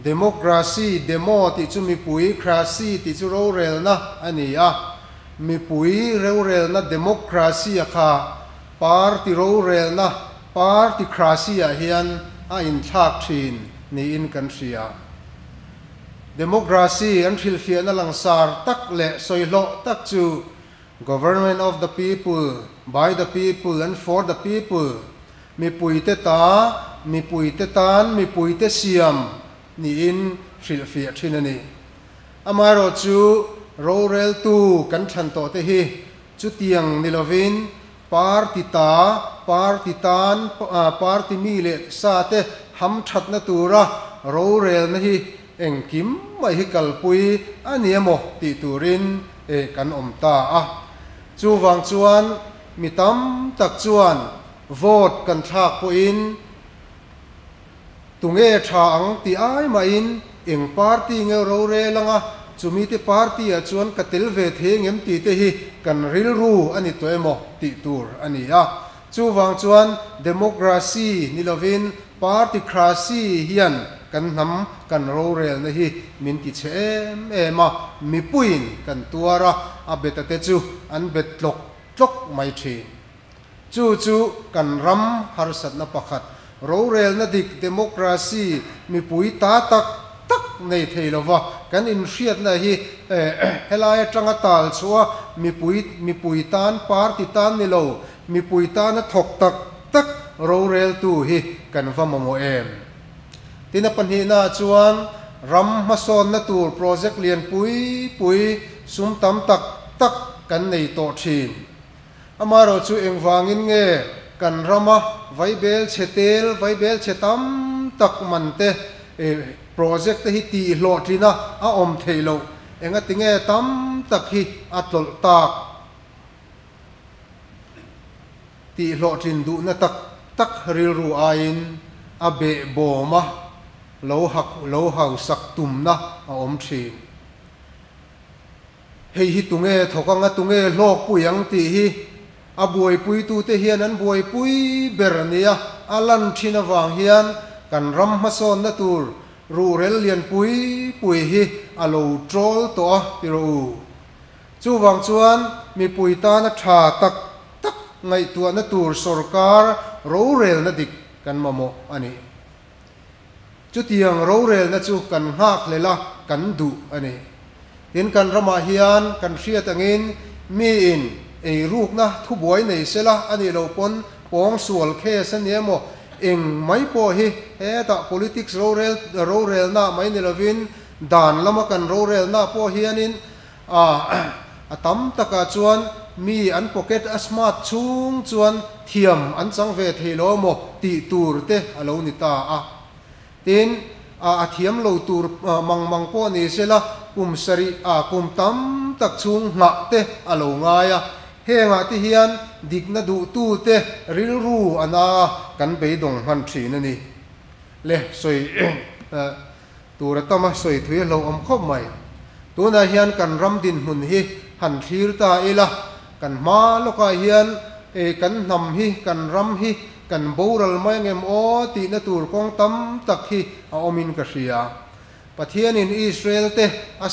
Democracy, demo tih chu mipui, cracy tih chu rorelna a ni a. Mipui rorelna democracy a kha party rorelna party cracy ah hian a inthlak thin niin kan hria. Democracy an hrilhfiahna langsar tak leh sawihlawh tak chu Government of the people, by the people and for the people, Mipuite ta, mipuite tan, mipuite siam niin hrilhfiah thin a ni. Amaherawhchu roreltu kan thlan tawhte hi chutiang ni lovin party ta, party tan, party mi leh sa te hamthatna tura rorelna hi engkim mai hi kalpui a ni emaw tih turin kan awm ta a. Chuvang chuan mi tam tak chuan Vote kan thlak pawhin tunge tha ang tih ai mahin eng party nge rorel anga chumite party ah chuan ka tel ve thei engem tih te hi kan rilru a ni tawh emaw tih tur a ni a. Chuvang chuan democracy ni lovin partycracy hian kan hnam kan rorelna hi min ti chhe em em a, mipuiin kan tuar a, a beta te chu an bet tlawk tlawk mai thin. Chu chu kan ram harsatna pakhat, rorelna dik, democracy, mipui ta tak tak nei thei lova kan inhriatna hi helai atanga tal chhuah mipui mipui tan party tan ni lo, mipui tana thawk tak tak roreltu hi kan va mamawh em? Tin a pahnihnaah chuan ram hmasawnna tur project lian pui pui sum tam tak tak kan nei tawh thin. Amaherawh chu engvangin nge kan rama vaibel chhe tel, vaibel chhe tam tak man te project te hi tih hlawhtlina a awm theih loh? Engati nge tam tak hi a tlawlh tak? Tih hlawhtlin duhna tak tak rilru aiin a behbawma lo hak lo hausak tumna a awm thin. Hei hi tunge thawk anga tunge hlawkpui ang tih hi a buaipuitute hian an buaipui ber a nia, a lan thin avang hian kan ram hmasawnna tur ruhrel lian pui pui hi a lo troll tawh a ti rawh u. Chuvang chuan mipui tana tha tak tak ngaihtuahna tur sorkar rorelna dik kan mamawh a ni. Chutiang rorelna chu kan nghakhlel a, kan duh a ni. Tin, kan ramah hian kan hriat angin miin eirukna thubuai nei sela a nih loh pawn pawngsual case a ni emaw, eng mai pawh hi hetah politics rorel rorelna mai ni lovin dan lama kan rorelna pawh hianin a tam takah chuan mi an pocket a smart chhung chuan thiam an chang ve thei lo maw tih tur te a lo ni ta a. Tin, a thiam lo tur mang mang pawh ni sela kum sarih a kum tam tak chhung nghah te a lo ngai a. Hengah te hian dikna duhtu te rilru a na a, kan beidawng hman thin a ni. Le sawi Tur a tam a, sawi thui a hlauhawm khawp mai. Tunah hian kan ram dinhmun hi han thlir ta ila, kan hma lawkah hian e kan hnam hi, kan ram hi kan boral mai angem aw tihna tur kawng tam tak hi a awmin ka hria. Pathianin Israel te a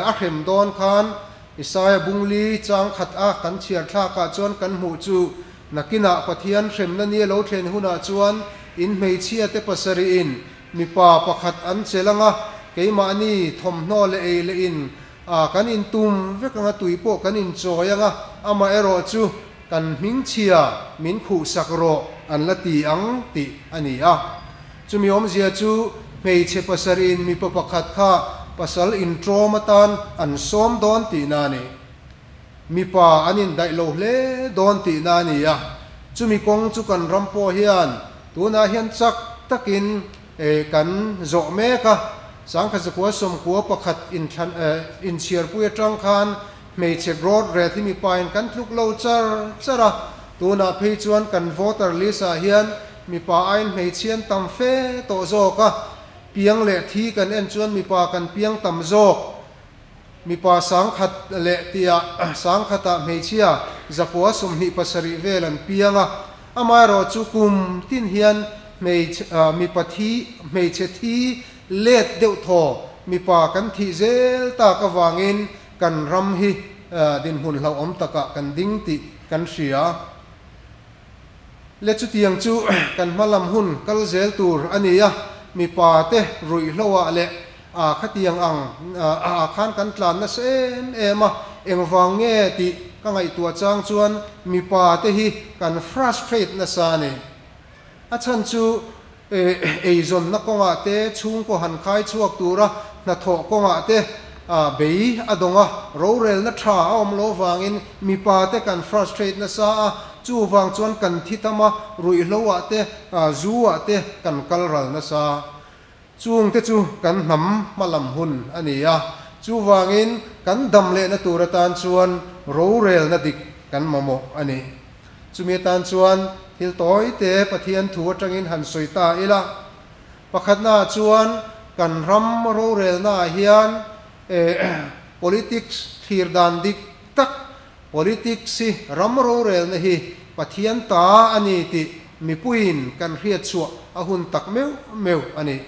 a hrem dawn khan Isaia bungli chang khat a kan chhiar thlakah chuan kan hmuh chu nakinah Pathian hremna ni a lo thlen hunah chuan in hmeichhia te pasarihin Mipa pakhat an chelh anga, keimahni thawmhnaw leh ei leh in a kan intum vek anga tui pawh kan inchawi anga, amaherawh chu kan hmingchhia min khuhsak rawh an la ti ang tih a ni a. Chumi awmzia chu hmeichhe pasarih in mipa pakhat kha pasal intrawm atan an sawm dawn tihna a ni. Mipa an indaih lo hle dawn tihna a ni a. Chumi kawng chu kan ram pawh hian tunah hian chak takin kan zawh mek a. Sangkhat zakua 91 inthlan inchhiarpui atang khan hmeichhe growth rate hi mipa in kan tluk lo char char a. Tunah phei chuan kan voter list ah hian mipa aiin hmeichhian tam fe tawh zawk a. Piang leh thi kan en chuan mipa kan piang tam zawk. Mipa sangkhat leh tia sangkhata hmeichhia zakua 27 vel an piang a. Amaherawh chu kum tin hian mipa thi hmeichhe thi let deuh thaw mipa kan thi zel tak awangin kan ram hi dinhmun hlauhawm takah kan ding tih kan hria. Le chutiang chu kan hmalam hun kal zel tur a ni a. Mipa te ruihhloah leh a khatiang ang a khan kan tlan nasa em em a. Engvang nge tih ka ngaihtuah chang chuan mipa te hi kan frustrate nasa a ni. A chhan chu eizawn na kawngah te chhungkaw han khai chhuak tura hnathawh kawngah te bei a dawng a. Rorel na tha a awm lo wangin mipa te kan frustrate nasa a. Chu wang chuan kan thi tama ruihhloah te zuah te kan kal ral nasa. Chung te chu kan hnam hmalam hun a ni a. Chu wangin kan dam leh na tur atan chuan rorel na dik kan mamawh a ni. Chumi atan chuan thil tawi te Pathian thu atangin han sawi ta ila. Pakhatna chuan kan ram rorel na hian politics thlir dan dik tak politics hi ram rorel na hi Pathian ta a ni tih mipuiin kan hriat chhuah a hun tak meuh meuh a ni.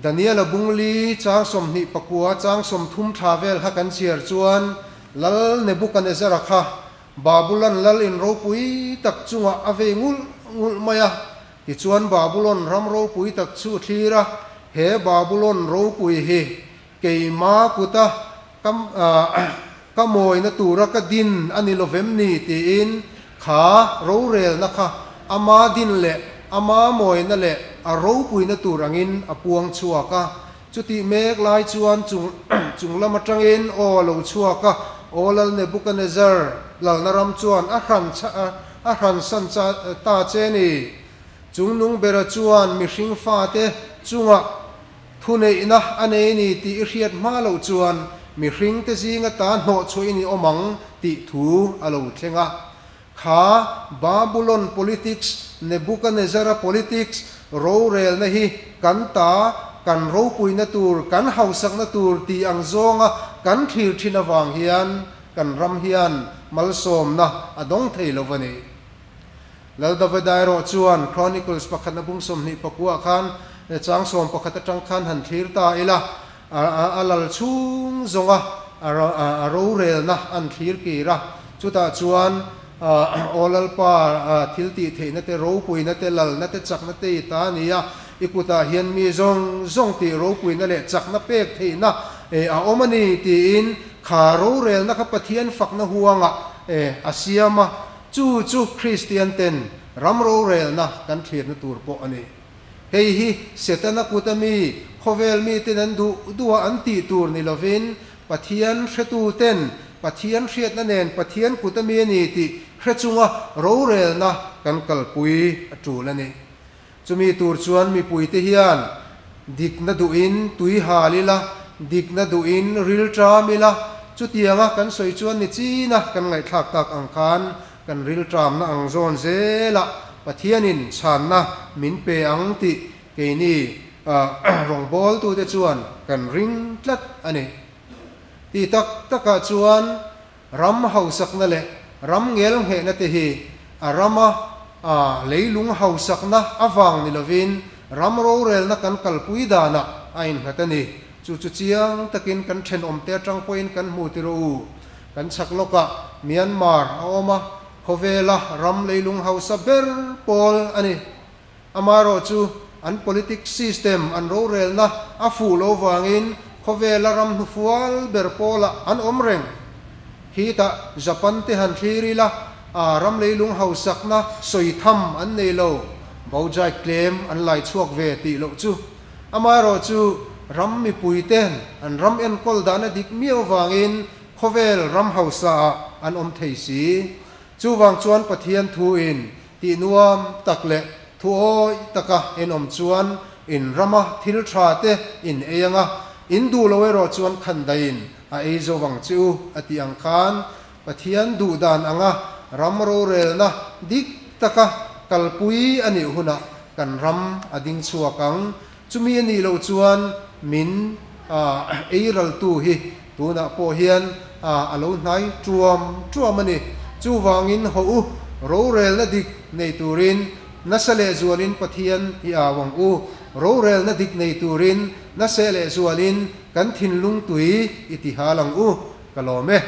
Daniela bungli chang 24 chang 30 tha vel kha kan chhiar chuan Lal Nebuchadnezzar kha Babylon lal in ropui tak chunga a vei ngul ngul mai a. Tichuan Babylon ram ropui tak chu thlira he Babylon ropui hi keima kuta kam ka mawi na tura ka din ani lovem ni tiin kha rorel na kha ama din le ama mawi na le a ropui na tur angin a puang chhuaka. Chuti mek lai chuan chung chung lama tangin aw lo chhuaka aw lal Nebuchadnezzar lal na ram chuan a hran cha a hran san cha ta che ni. Chung nung bera chuan mihring fa te chunga thunei na anei ni ti hriat hma lo chuan mihring te zinga ta hnawh chu ini omang ti thu alo thlenga. Kha Babylon politics Nebuchadnezzar politics rorel na hi kan ta kan ropui na tur kan hausak na tur ti ang zonga kan thlir thin awang hian kan ram hian malsawm na adong thei lovani. Lal Davidai ro chuan Chronicles pakhat na bung 24 khan chang 11 atang khan han thlir ta ila a lal chung zonga a rorel na an thlir kira. Chuta chuan olal pa thil ti theina te ropui na te lal na te chak na te ta nia ikuta hian mi zong zong ti ropui na le chak na pek theina a omani ti in kha rorel na kha Pathian fak na huanga asiama chu chu Christian ten ram rorel na kan thlir na tur pawh ani. Hei hi setana kutami khovel mi ten an du duwa an ti tur ni lovin Pathian hretu ten Pathian hriat na nen Pathian kutami ani ti hrechunga rorel na kan kalpui a tul ani. Chumi tur chuan mi pui te hian dik na duin tui halila dik na duin ril tramila chutianga kan soi chuan ni china kan ngai thak tak ang khan kan ril tram na ang zon zela Pathianin chan na min pe ang ti keini rongbol tu te chuan kan ring tlat ani. Ti tak taka chuan ram hausak na le ram ngel nge na te hi a rama a leilung hausak na awang ni lovin ram rorel na kan kalpui dana ain hatani. Chu chu chiang takin kan then om te atang point kan mu ti ro kan chakloka Myanmar a oma khovela ram leilung hausa ber pol ani. Amaro chu an politics system an rorel na a fu lo wangin khovela ram hnufual ber pola an om reng. Khitah Japan te han thlir ila, a ram leilung hausakna sawi tham an nei lo, bauxite tlem an lai chhuak ve tih loh chu. Amaherawhchu, ram mipui ten an ram enkawl dan a dik miau vangin khawvel ram hausa ah an awm thei si. Chuvang chuan Pathian thu in tih nuam tak leh thu awih taka in awm chuan in rama thil tha te in ei anga, in duh lo erawh chuan khandaiin a ei zo vang che u a tih ang khan Pathian duh dan anga ram rorelna dik taka kalpui a nih hunah kan ram a ding chhuak ang. Chumi a nih loh chuan min ei raltu hi tunah pawh hian a lo hnai tuam tuam a ni. Chuvangin haw u, rorelna dik nei turin nasa lehzualin Pathian i au ang u. Rorelna dik nei turin nasa lehzualin kan thinlung tui i ti hal ang u. Ka lawm e.